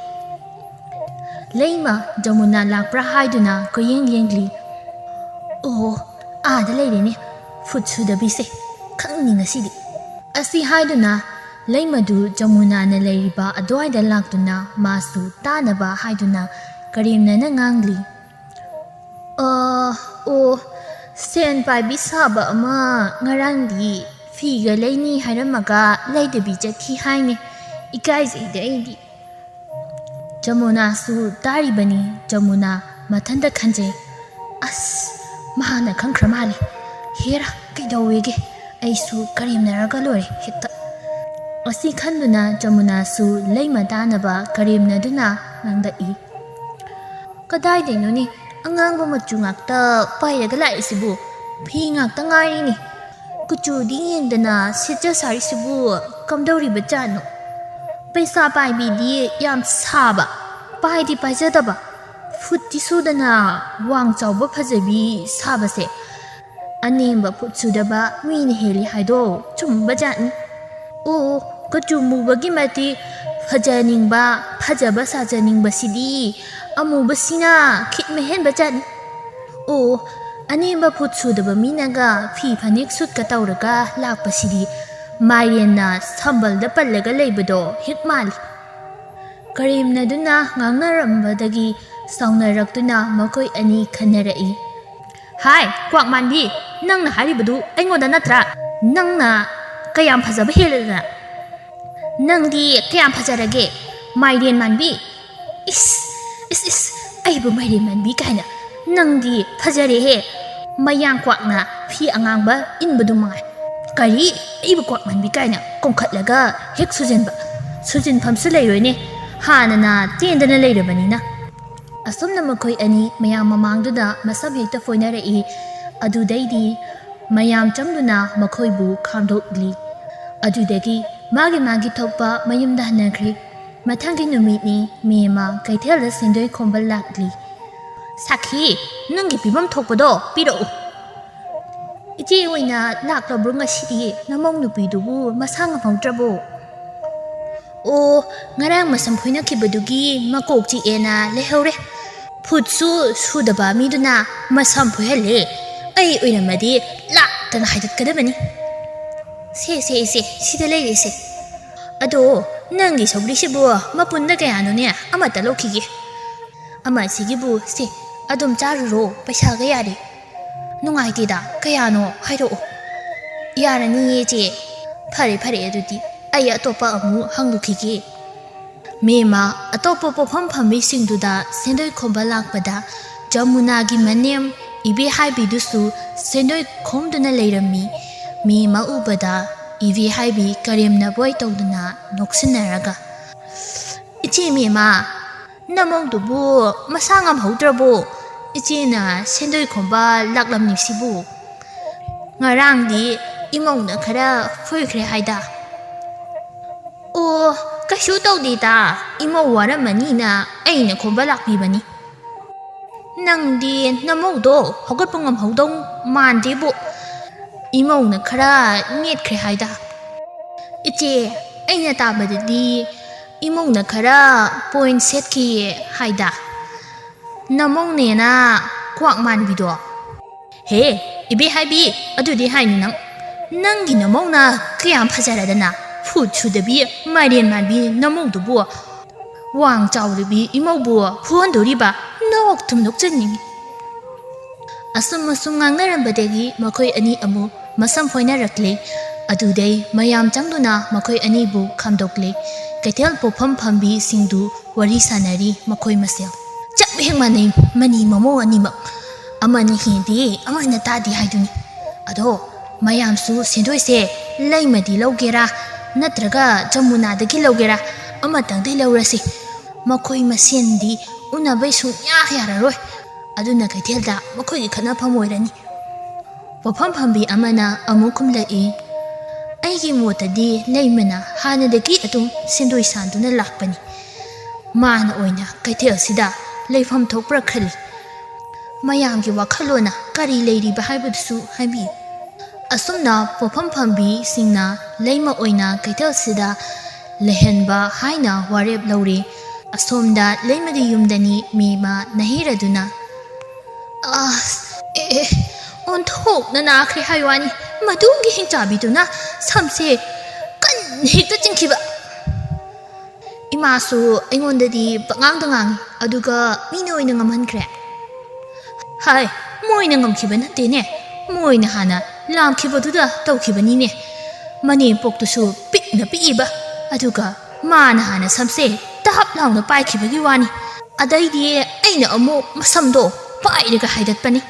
ꯂꯩꯃ ꯖꯃꯨꯅꯥ ꯂꯥꯛꯄ꯭ꯔꯥ ꯍꯥꯏꯗꯨꯅ ꯀꯣꯏꯌꯦꯡ ꯌꯦꯡꯂꯤ꯫ "ꯑꯣ, ꯑꯥꯗ ꯂꯩꯔꯦꯅꯦ, ꯐꯨꯠ ꯁꯨꯗꯕꯤꯁꯦ꯫ ꯈꯪꯅꯤ ꯉꯁꯤꯗꯤ꯫" ꯑꯁꯤ ꯍꯥꯏꯗꯨꯅ ꯂꯩꯃꯗꯨ ꯖꯃꯨꯅꯥꯅ ꯂꯩꯔꯤꯕ ꯑꯗꯨꯋꯥꯏꯗ ꯂꯥꯛꯇꯨꯅ ꯃꯥꯁꯨ ꯇꯥꯅꯕ ꯍꯥꯏꯗꯨꯅ ꯀꯔꯦꯝꯅꯅ ꯉꯥꯡꯂꯤ꯫ "ꯑ, ꯑꯣ, ꯁꯦꯟ ꯄꯥꯏꯕꯤ ꯁꯥꯕ ꯑꯃ ꯉꯔꯥꯡꯗꯤ ꯐꯤꯒ ꯂꯩꯅꯤ ꯍꯥꯏꯔꯝꯃꯒ ꯂꯩꯗꯕꯤ ꯆꯠꯈꯤ ꯍꯥꯏꯅꯦ꯫ ꯏꯀꯥꯏꯖꯩꯗ ꯑꯩꯗꯤ꯫" ꯖꯃꯨꯅꯥꯁꯨ ꯇꯥꯔꯤꯕꯅꯤ꯫ ꯖꯃꯨꯅꯥ ꯃꯊꯟꯇ ꯈꯟꯖꯩ, "ꯑꯁ, ꯃꯥꯅ ꯈꯪꯈ꯭ꯔ ꯃꯥꯜꯂꯦ꯫ ꯍꯦꯔꯥ, ꯀꯩꯗꯧꯋꯦꯒꯦ? ꯑꯩꯁꯨ ꯀꯔꯦꯝꯅꯔꯒ ꯂꯣꯏꯔꯦ ꯍꯦꯛꯇ꯫" ꯑꯁꯤ ꯈꯟꯗꯨꯅ ꯖꯃꯨꯅꯥꯁꯨ ꯂꯩꯃ ꯇꯥꯅꯕ ꯀꯔꯦꯝꯅꯗꯨꯅ ꯉꯥꯡꯂꯛꯏ꯫ "ꯀꯗꯥꯏꯗꯩꯅꯣꯅꯦ, ꯑꯉꯥꯡꯕ ꯃꯆꯨ ꯉꯥꯛꯇ ꯄꯥꯏꯔꯒ ꯂꯥꯛꯏꯁꯤꯕꯨ? ꯐꯤ ꯉꯥꯛꯇ ꯉꯥꯏꯔꯤꯅꯦ꯫ ꯀꯨꯆꯨꯗꯤ ꯌꯦꯡꯗꯅ ꯁꯦꯠꯆ ꯁꯥꯔꯤꯁꯤꯕꯨ ꯀꯝꯗꯧꯔꯤꯕ ꯖꯥꯠꯅꯣ? ꯄꯩꯁꯥ ꯄꯥꯏꯕꯤꯗꯤ ꯌꯥꯝ ꯁꯥꯕ, ꯄꯥꯏꯗꯤ ꯄꯥꯏꯖꯗꯕ, ꯐꯨꯠꯇꯤ ꯁꯨꯗꯅ ꯋꯥꯡ ꯆꯥꯎꯕ ꯐꯖꯕꯤ ꯁꯥꯕꯁꯦ ꯑꯅꯦꯝꯕ ꯐꯨꯠ ꯁꯨꯗꯕ ꯃꯤꯅ ꯍꯦꯜꯂꯤ ꯍꯥꯏꯗꯣ ꯆꯨꯝꯕ ꯖꯥꯠꯅꯤ꯫ ꯑꯣ, ꯀꯨꯆꯨ ꯃꯨꯕꯒꯤ ꯃꯇꯤꯛ ꯐꯖꯅꯤꯡꯕ, ꯐꯖꯕ ꯁꯥꯖꯅꯤꯡꯕꯁꯤꯗꯤ ꯑꯃꯨꯕꯁꯤꯅ ꯈꯤꯠ ꯃꯍꯦꯟꯕ ꯖꯥꯠꯅꯤ꯫ ꯑꯣ, ꯑꯅꯦꯝꯕ ꯐꯨꯠ ꯁꯨꯗꯕ ꯃꯤꯅꯒ ꯐꯤ ꯐꯅꯦꯛ ꯁꯨꯠꯀ ꯇꯧꯔꯒ ꯂꯥꯛꯄꯁꯤꯗꯤ ꯃꯥꯏꯔꯦꯟꯅ ꯁꯝꯕꯜꯗ ꯄꯜꯂꯒ ꯂꯩꯕꯗꯣ ꯍꯦꯛ ꯃꯥꯜꯂꯤ꯫" ꯀꯔꯦꯝꯅꯗꯨꯅ ꯉꯥꯡꯅꯔꯝꯕꯗꯒꯤ ꯁꯥꯎꯅꯔꯛꯇꯨꯅ ꯃꯈꯣꯏ ꯑꯅꯤ ꯈꯟꯅꯔꯛꯏ꯫ "ꯍꯥꯏ, ꯀ꯭ꯋꯥꯛ ꯃꯥꯟꯕꯤ, ꯅꯪꯅ ꯍꯥꯏꯔꯤꯕꯗꯨ ꯑꯩꯉꯣꯟꯗ ꯅꯠꯇ꯭ꯔꯥ? ꯅꯪꯅ ꯀꯌꯥꯝ ꯐꯖꯕ ꯍꯦꯜꯂꯗꯅ? ꯅꯪꯗꯤ ꯀꯌꯥꯝ ꯐꯖꯔꯒꯦ, ꯃꯥꯏꯔꯦꯟ ꯃꯥꯟꯕꯤ? ꯏꯁ, ꯏꯁ, ꯏꯁ, ꯑꯩꯕꯨ ꯃꯥꯏꯔꯦꯟ ꯃꯥꯟꯕꯤ ꯀꯥꯏꯅ? ꯅꯪꯗꯤ ꯐꯖꯔꯦꯍꯦ, ꯃꯌꯥꯡ ꯀ꯭ꯋꯥꯛꯅ ꯐꯤ ꯑꯉꯥꯡꯕ ꯏꯟꯕꯗꯨ ꯃꯉꯥꯏ꯫ ꯀꯔꯤ? ꯑꯩꯕꯨ ꯀ꯭ꯋꯥꯛ ꯃꯥꯟꯕꯤ ꯀꯥꯏꯅ ꯀꯣꯡꯈꯠꯂꯒ ꯍꯦꯛ ꯁꯨꯖꯟꯕ? ꯁꯨꯖꯤꯟꯐꯝꯁꯨ ꯂꯩꯔꯣꯏꯅꯦ, ꯍꯥꯟꯅꯅ ꯇꯦꯟꯗꯅ ꯂꯩꯔꯕꯅꯤꯅ꯫" ꯑꯁꯨꯝꯅ ꯃꯈꯣꯏ ꯑꯅꯤ ꯃꯌꯥꯝ ꯃꯃꯥꯡꯗꯨꯗ ꯃꯁꯝ ꯍꯦꯛꯇ ꯐꯣꯏꯅꯔꯛꯏ꯫ ꯑꯗꯨꯗꯩꯗꯤ ꯃꯌꯥꯝ ꯆꯪꯗꯨꯅ ꯃꯈꯣꯏꯕꯨ ꯈꯥꯝꯗꯣꯛꯂꯤ꯫ ꯑꯗꯨꯗꯒꯤ ꯃꯥꯒꯤ ꯃꯥꯒꯤ ꯊꯣꯛꯄ ꯃꯌꯨꯝꯗ ꯍꯟꯅꯈ꯭ꯔꯦ꯫ ꯃꯊꯪꯒꯤ ꯅꯨꯃꯤꯠꯅꯤ꯫ ꯃꯦꯝꯃ ꯀꯩꯊꯦꯜꯗ ꯁꯦꯟꯗꯣꯏ ꯈꯣꯝꯕ ꯂꯥꯛꯂꯤ꯫ "ꯁꯥꯈꯤ, ꯅꯪꯒꯤ ꯄꯤꯐꯝ ꯊꯣꯛꯄꯗꯣ ꯄꯤꯔꯛꯎ꯫" "ꯏꯆꯦ ꯑꯣꯏꯅ ꯂꯥꯛꯂꯕ꯭ꯔꯣ ꯉꯁꯤꯗꯤ? ꯅꯃꯧ ꯅꯨꯄꯤꯗꯨꯕꯨ ꯃꯁꯥ ꯉꯝꯍꯧꯗ꯭ꯔꯕꯣ?" "ꯑꯣ, ꯉꯔꯥꯡ ꯃꯁꯝ ꯐꯣꯏꯅꯈꯤꯕꯗꯨꯒꯤ ꯃꯀꯣꯛ ꯆꯤꯛꯑꯦꯅ ꯂꯩꯍꯧꯔꯦ꯫ ꯐꯨꯠꯁꯨ ꯁꯨꯗꯕ ꯃꯤꯗꯨꯅ ꯃꯁꯝ ꯐꯣꯏꯍꯜꯂꯦ꯫ ꯑꯩ ꯑꯣꯏꯔꯝꯃꯗꯤ ꯂꯥꯛꯇꯅ ꯍꯥꯏꯗꯠꯀꯗꯕꯅꯤ꯫ ꯁꯦ, ꯁꯦ, ꯏꯆꯦ, ꯁꯤꯗ ꯂꯩꯔꯦ, ꯏꯆꯦ꯫ ꯑꯗꯣ, ꯅꯪꯒꯤ ꯁꯧꯒ꯭ꯔꯤꯁꯤꯕꯨ ꯃꯄꯨꯟꯗ ꯀꯌꯥꯅꯣꯅꯦ? ꯑꯃꯇ ꯂꯧꯈꯤꯒꯦ꯫" "ꯑꯃ ꯑꯁꯤꯒꯤꯕꯨ ꯁꯦ, ꯑꯗꯨꯝ ꯆꯥꯔꯨꯔꯣ, ꯄꯩꯁꯥꯒ ꯌꯥꯔꯦ꯫" "ꯅꯨꯡꯉꯥꯏꯇꯦꯗ, ꯀꯌꯥꯅꯣ ꯍꯥꯏꯔꯛꯑꯣ꯫" "ꯌꯥꯔꯅꯤꯌꯦ ꯏꯆꯦ꯫" "ꯐꯔꯦ, ꯐꯔꯦ, ꯑꯗꯨꯗꯤ ꯑꯩ ꯑꯇꯣꯞꯄ ꯑꯃꯨꯛ ꯍꯪꯂꯨꯈꯤꯒꯦ꯫" ꯃꯦꯝꯃ ꯑꯇꯣꯞꯄ ꯄꯣꯠꯐꯝ ꯐꯝꯕꯤꯁꯤꯡꯗꯨꯗ ꯁꯦꯟꯗꯣꯏ ꯈꯣꯝꯕ ꯂꯥꯛꯄꯗ ꯖꯃꯨꯅꯥꯒꯤ ꯃꯅꯦꯝ ꯏꯕꯦꯍꯥꯏꯕꯤꯗꯨꯁꯨ ꯁꯦꯟꯗꯣꯏ ꯈꯣꯝꯗꯨꯅ ꯂꯩꯔꯝꯃꯤ꯫ ꯃꯦꯝꯃ ꯎꯕꯗ ꯏꯕꯦꯍꯥꯏꯕꯤ ꯀꯔꯦꯝꯅꯕꯣꯏ ꯇꯧꯗꯨꯅ ꯅꯣꯛꯁꯤꯟꯅꯔꯒ, "ꯏꯆꯦ ꯃꯦꯝꯃ, ꯅꯃꯧꯗꯨꯕꯨ ꯃꯁꯥ ꯉꯝꯍꯧꯗ꯭ꯔꯕꯣ? ꯏꯆꯦꯅ ꯁꯦꯟꯗꯣꯏ ꯈꯣꯝꯕ ꯂꯥꯛꯂꯝꯃꯤꯁꯤꯕꯨ? ꯉꯔꯥꯡꯗꯤ ꯏꯃꯧꯅ ꯈꯔ ꯐꯨꯏꯈ꯭ꯔꯦ ꯍꯥꯏꯗ꯫" "ꯑꯣ, ꯀꯩꯁꯨ ꯇꯧꯗꯦꯗ, ꯏꯃꯧ ꯋꯥꯔꯝꯃꯅꯤꯅ ꯑꯩꯅ ꯈꯣꯝꯕ ꯂꯥꯛꯄꯤꯕꯅꯤ꯫" "ꯅꯪꯗꯤ ꯅꯃꯧꯗꯣ ꯍꯧꯒꯠꯄ ꯉꯝꯍꯧꯗꯧ ꯃꯥꯟꯗꯦꯕꯨ, ꯏꯃꯧꯅ ꯈꯔ ꯅꯦꯠꯈ꯭ꯔꯦ ꯍꯥꯏꯗ꯫" "ꯏꯆꯦ, ꯑꯩꯅ ꯇꯥꯕꯗꯗꯤ ꯏꯃꯧꯅ ꯈꯔ ꯄꯣꯏꯟ ꯁꯦꯠꯈꯤꯌꯦ ꯍꯥꯏꯗ, ꯅꯃꯧꯅꯦꯅ ꯀ꯭ꯋꯥꯛ ꯃꯥꯟꯕꯤꯗꯣ꯫" "ꯍꯦ, ꯏꯕꯦꯍꯥꯏꯕꯤ, ꯑꯗꯨꯗꯤ ꯍꯥꯏꯅꯨ ꯅꯪ꯫ ꯅꯪꯒꯤ ꯅꯃꯧꯅ ꯀꯌꯥꯝ ꯐꯖꯔꯗꯅ, ꯐꯨꯠ ꯁꯨꯗꯕꯤ ꯃꯥꯏꯔꯦꯟ ꯃꯥꯟꯕꯤ ꯅꯃꯧꯗꯨꯕꯨ ꯋꯥꯡ ꯆꯥꯎꯔꯕꯤ ꯏꯃꯧꯕꯨ ꯐꯨꯍꯟꯗꯣꯔꯤꯕ? ꯅꯣꯛꯇꯨꯝ ꯅꯣꯛꯆꯅꯤꯡꯉꯤ꯫" ꯑꯁꯨꯝ ꯑꯁꯨꯝ ꯉꯥꯡꯅꯔꯝꯕꯗꯒꯤ ꯃꯈꯣꯏ ꯑꯅꯤ ꯑꯃꯨꯛ ꯃꯁꯝ ꯐꯣꯏꯅꯔꯛꯂꯦ꯫ ꯑꯗꯨꯗꯩ ꯃꯌꯥꯝ ꯆꯪꯗꯨꯅ ꯃꯈꯣꯏ ꯑꯅꯤꯕꯨ ꯈꯥꯝꯗꯣꯛꯂꯦ꯫ ꯀꯩꯊꯦꯜ ꯄꯣꯠꯐꯝ ꯐꯝꯕꯤꯁꯤꯡꯗꯨ ꯋꯥꯔꯤ ꯁꯥꯟꯅꯔꯤ ꯃꯈꯣꯏ ꯃꯁꯦꯜ꯫ "ꯆꯞ ꯍꯦꯛ ꯃꯥꯟꯅꯩ, ꯃꯅꯤ ꯃꯃꯧ ꯑꯅꯤꯃꯛ꯫ ꯑꯃꯅ ꯍꯦꯟꯗꯦ, ꯑꯃꯅ ꯇꯥꯗꯦ ꯍꯥꯏꯗꯨꯅꯤ꯫ ꯑꯗꯣ, ꯃꯌꯥꯝꯁꯨ ꯁꯦꯟꯗꯣꯏꯁꯦ ꯂꯩꯃꯗꯤ ꯂꯧꯒꯦꯔꯥ, ꯅꯠꯇ꯭ꯔꯒ ꯖꯃꯨꯅꯥꯗꯒꯤ ꯂꯧꯒꯦꯔꯥ, ꯑꯃꯇꯪꯗꯤ ꯂꯧꯔꯁꯤ꯫ ꯃꯈꯣꯏ ꯃꯁꯦꯟꯗꯤ ꯎꯅꯕꯩ ꯁꯨꯡꯌꯥ ꯌꯥꯔꯔꯣꯏ꯫ ꯑꯗꯨꯅ ꯀꯩꯊꯦꯜꯗ ꯃꯈꯣꯏꯒꯤ ꯈꯠꯅꯐꯝ ꯑꯣꯏꯔꯅꯤ꯫ ꯄꯣꯠꯐꯝ ꯐꯝꯕꯤ ꯑꯃꯅ ꯑꯃꯨꯛ ꯈꯨꯝꯂꯛꯏ, "ꯑꯩꯒꯤ ꯃꯣꯠꯇꯗꯤ ꯂꯩꯃꯅ ꯍꯥꯟꯅꯗꯒꯤ ꯑꯗꯨꯝ ꯁꯦꯟꯗꯣꯏ ꯁꯥꯟꯗꯨꯅ ꯂꯥꯛꯄꯅꯤ꯫ ꯃꯥꯅ ꯑꯣꯏꯅ ꯀꯩꯊꯦꯜꯁꯤꯗ ꯂꯩꯐꯝ ꯊꯣꯛꯄ꯭ꯔꯥ ꯈꯜꯂꯤ꯫ ꯃꯌꯥꯝꯒꯤ ꯋꯥꯈꯜꯂꯣꯟꯅ ꯀꯔꯤ ꯂꯩꯔꯤꯕ ꯍꯥꯏꯕꯗꯨꯁꯨ ꯍꯥꯏꯕꯤꯌꯨ"꯫ ꯑꯁꯨꯝꯅ ꯄꯣꯠꯐꯝ ꯐꯝꯕꯤꯁꯤꯡꯅ ꯂꯩꯃ ꯑꯣꯏꯅ ꯀꯩꯊꯦꯜꯁꯤꯗ ꯂꯩꯍꯟꯕ ꯍꯥꯏꯅ ꯋꯥꯔꯦꯞ ꯂꯧꯔꯦ꯫ ꯑꯁꯣꯝꯗ ꯂꯩꯃꯒꯤ ꯌꯨꯝꯗꯅꯤ ꯃꯦꯃ ꯅꯥꯍꯤꯔꯗꯨꯅ, "ꯑꯁ, ꯑꯦ, ꯑꯦ, ꯑꯣꯟꯊꯣꯛꯅ ꯅꯥꯈ꯭ꯔꯦ ꯍꯥꯏ ꯋꯥꯅꯤ꯫ ꯃꯗꯨꯒꯤ ꯍꯤꯡꯆꯥꯕꯤꯗꯨꯅ ꯁꯝꯁꯦ ꯀꯟꯅ ꯍꯦꯛꯇ ꯆꯤꯡꯈꯤꯕ꯫ ꯏꯃꯥꯁꯨ ꯑꯩꯉꯣꯟꯗꯗꯤ ꯄꯉꯥꯡꯗ ꯉꯥꯡꯉꯤ, ꯑꯗꯨꯒ ꯃꯤꯅ ꯑꯣꯏꯅ ꯉꯝꯍꯟꯈ꯭ꯔꯦ"꯫ "ꯍꯥꯏ, ꯃꯣꯏꯅ ꯉꯝꯈꯤꯕ ꯅꯠꯇꯦꯅꯦ, ꯃꯣꯏꯅ ꯍꯥꯟꯅ ꯂꯥꯝꯈꯤꯕꯗꯨꯗ ꯇꯧꯈꯤꯕꯅꯤꯅꯦ꯫ ꯃꯅꯦꯝꯄꯣꯛꯇꯨꯁꯨ ꯄꯤꯛꯅ ꯄꯤꯛꯏꯕ, ꯑꯗꯨꯒ ꯃꯥꯅ ꯍꯥꯟꯅ ꯁꯝꯁꯦ ꯇꯍꯞ ꯂꯥꯎꯅ ꯄꯥꯏꯈꯤꯕꯒꯤ ꯋꯥꯅꯤ꯫ ꯑꯗꯩꯗꯤ ꯑꯩꯅ ꯑꯃꯨꯛ ꯃꯁꯝꯗꯣ ꯄꯥꯏꯔꯒ ꯍꯥꯏꯗꯠꯄꯅꯤ"꯫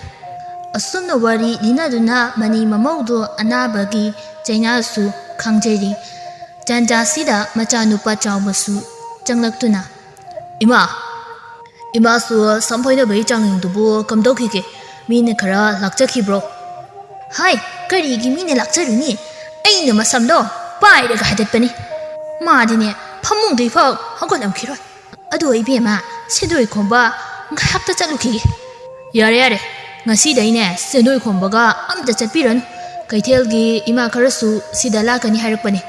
ꯑꯁꯨꯝꯅ ꯋꯥꯔꯤ ꯂꯤꯅꯗꯨꯅ ꯃꯅꯤ ꯃꯃꯧꯗꯣ ꯑꯅꯥꯕꯒꯤ ꯆꯩꯅꯥꯁꯨ ꯈꯪꯖꯔꯤ꯫ ꯇꯥꯟꯖꯥꯁꯤꯗ ꯃꯆꯥꯅꯨꯄꯥ ꯆꯥꯎꯕꯁꯨ ꯆꯪꯂꯛꯇꯨꯅ, "ꯏꯃꯥ, ꯏꯃꯥꯁꯨ ꯁꯝ ꯐꯣꯏꯅꯕꯒꯤ ꯆꯥꯡꯌꯦꯡꯗꯨꯕꯨ ꯀꯝꯗꯧꯈꯤꯒꯦ? ꯃꯤꯅ ꯈꯔ ꯂꯥꯛꯆꯈꯤꯕ꯭ꯔꯣ?" "ꯍꯥꯏ, ꯀꯔꯤꯒꯤ ꯃꯤꯅ ꯂꯥꯛꯆꯔꯨꯅꯤ? ꯑꯩꯅ ꯃꯁꯝꯗꯣ ꯄꯥꯏꯔꯒ ꯍꯥꯏꯗꯠꯄꯅꯤ꯫ ꯃꯥꯗꯤꯅꯦ, ꯐꯃꯨꯡꯗꯒꯤ ꯐꯥꯎ ꯍꯧꯒꯠꯂꯝꯈꯤꯔꯣꯏ꯫ ꯑꯗꯣ ꯏꯕꯦꯝꯃ, ꯁꯦꯟꯗꯣꯏ ꯈꯣꯝꯕ ꯉꯥꯏꯍꯥꯛꯇ ꯆꯠꯂꯨꯈꯤꯒꯦ"꯫ "ꯌꯥꯔꯦ, ꯌꯥꯔꯦ, ꯉꯁꯤꯗꯩꯅꯦ ꯁꯦꯟꯗꯣꯏ ꯈꯣꯝꯕꯒ ꯑꯝꯇ ꯆꯠꯄꯤꯔꯅꯨ꯫ ꯀꯩꯊꯦꯜꯒꯤ ꯏꯃꯥ ꯈꯔꯁꯨ ꯁꯤꯗ ꯂꯥꯛꯀꯅꯤ ꯍꯥꯏꯔꯛꯄꯅꯦ꯫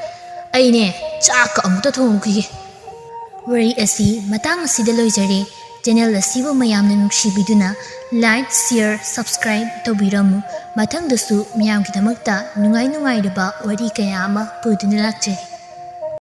ꯑꯩꯅꯦ ꯆꯥꯛꯀ ꯑꯃꯨꯛꯇ ꯊꯣꯡꯉꯨꯈꯤꯒꯦ"꯫ ꯋꯥꯔꯤ ꯑꯁꯤ ꯃꯇꯥꯡ ꯑꯁꯤꯗ ꯂꯣꯏꯖꯔꯦ꯫ ꯆꯦꯅꯦꯜ ꯑꯁꯤꯕꯨ ꯃꯌꯥꯝꯅ ꯅꯨꯡꯁꯤꯕꯤꯗꯨꯅ like, share, subscribe ꯇꯧꯕꯤꯔꯝꯃꯨ꯫ ꯃꯊꯪꯗꯁꯨ ꯃꯌꯥꯝꯒꯤꯗꯃꯛꯇ ꯅꯨꯡꯉꯥꯏ ꯅꯨꯡꯉꯥꯏꯔꯕ ꯋꯥꯔꯤ ꯀꯌꯥ ꯑꯃ ꯄꯨꯗꯨꯅ ꯂꯥꯛꯆꯒꯦ꯫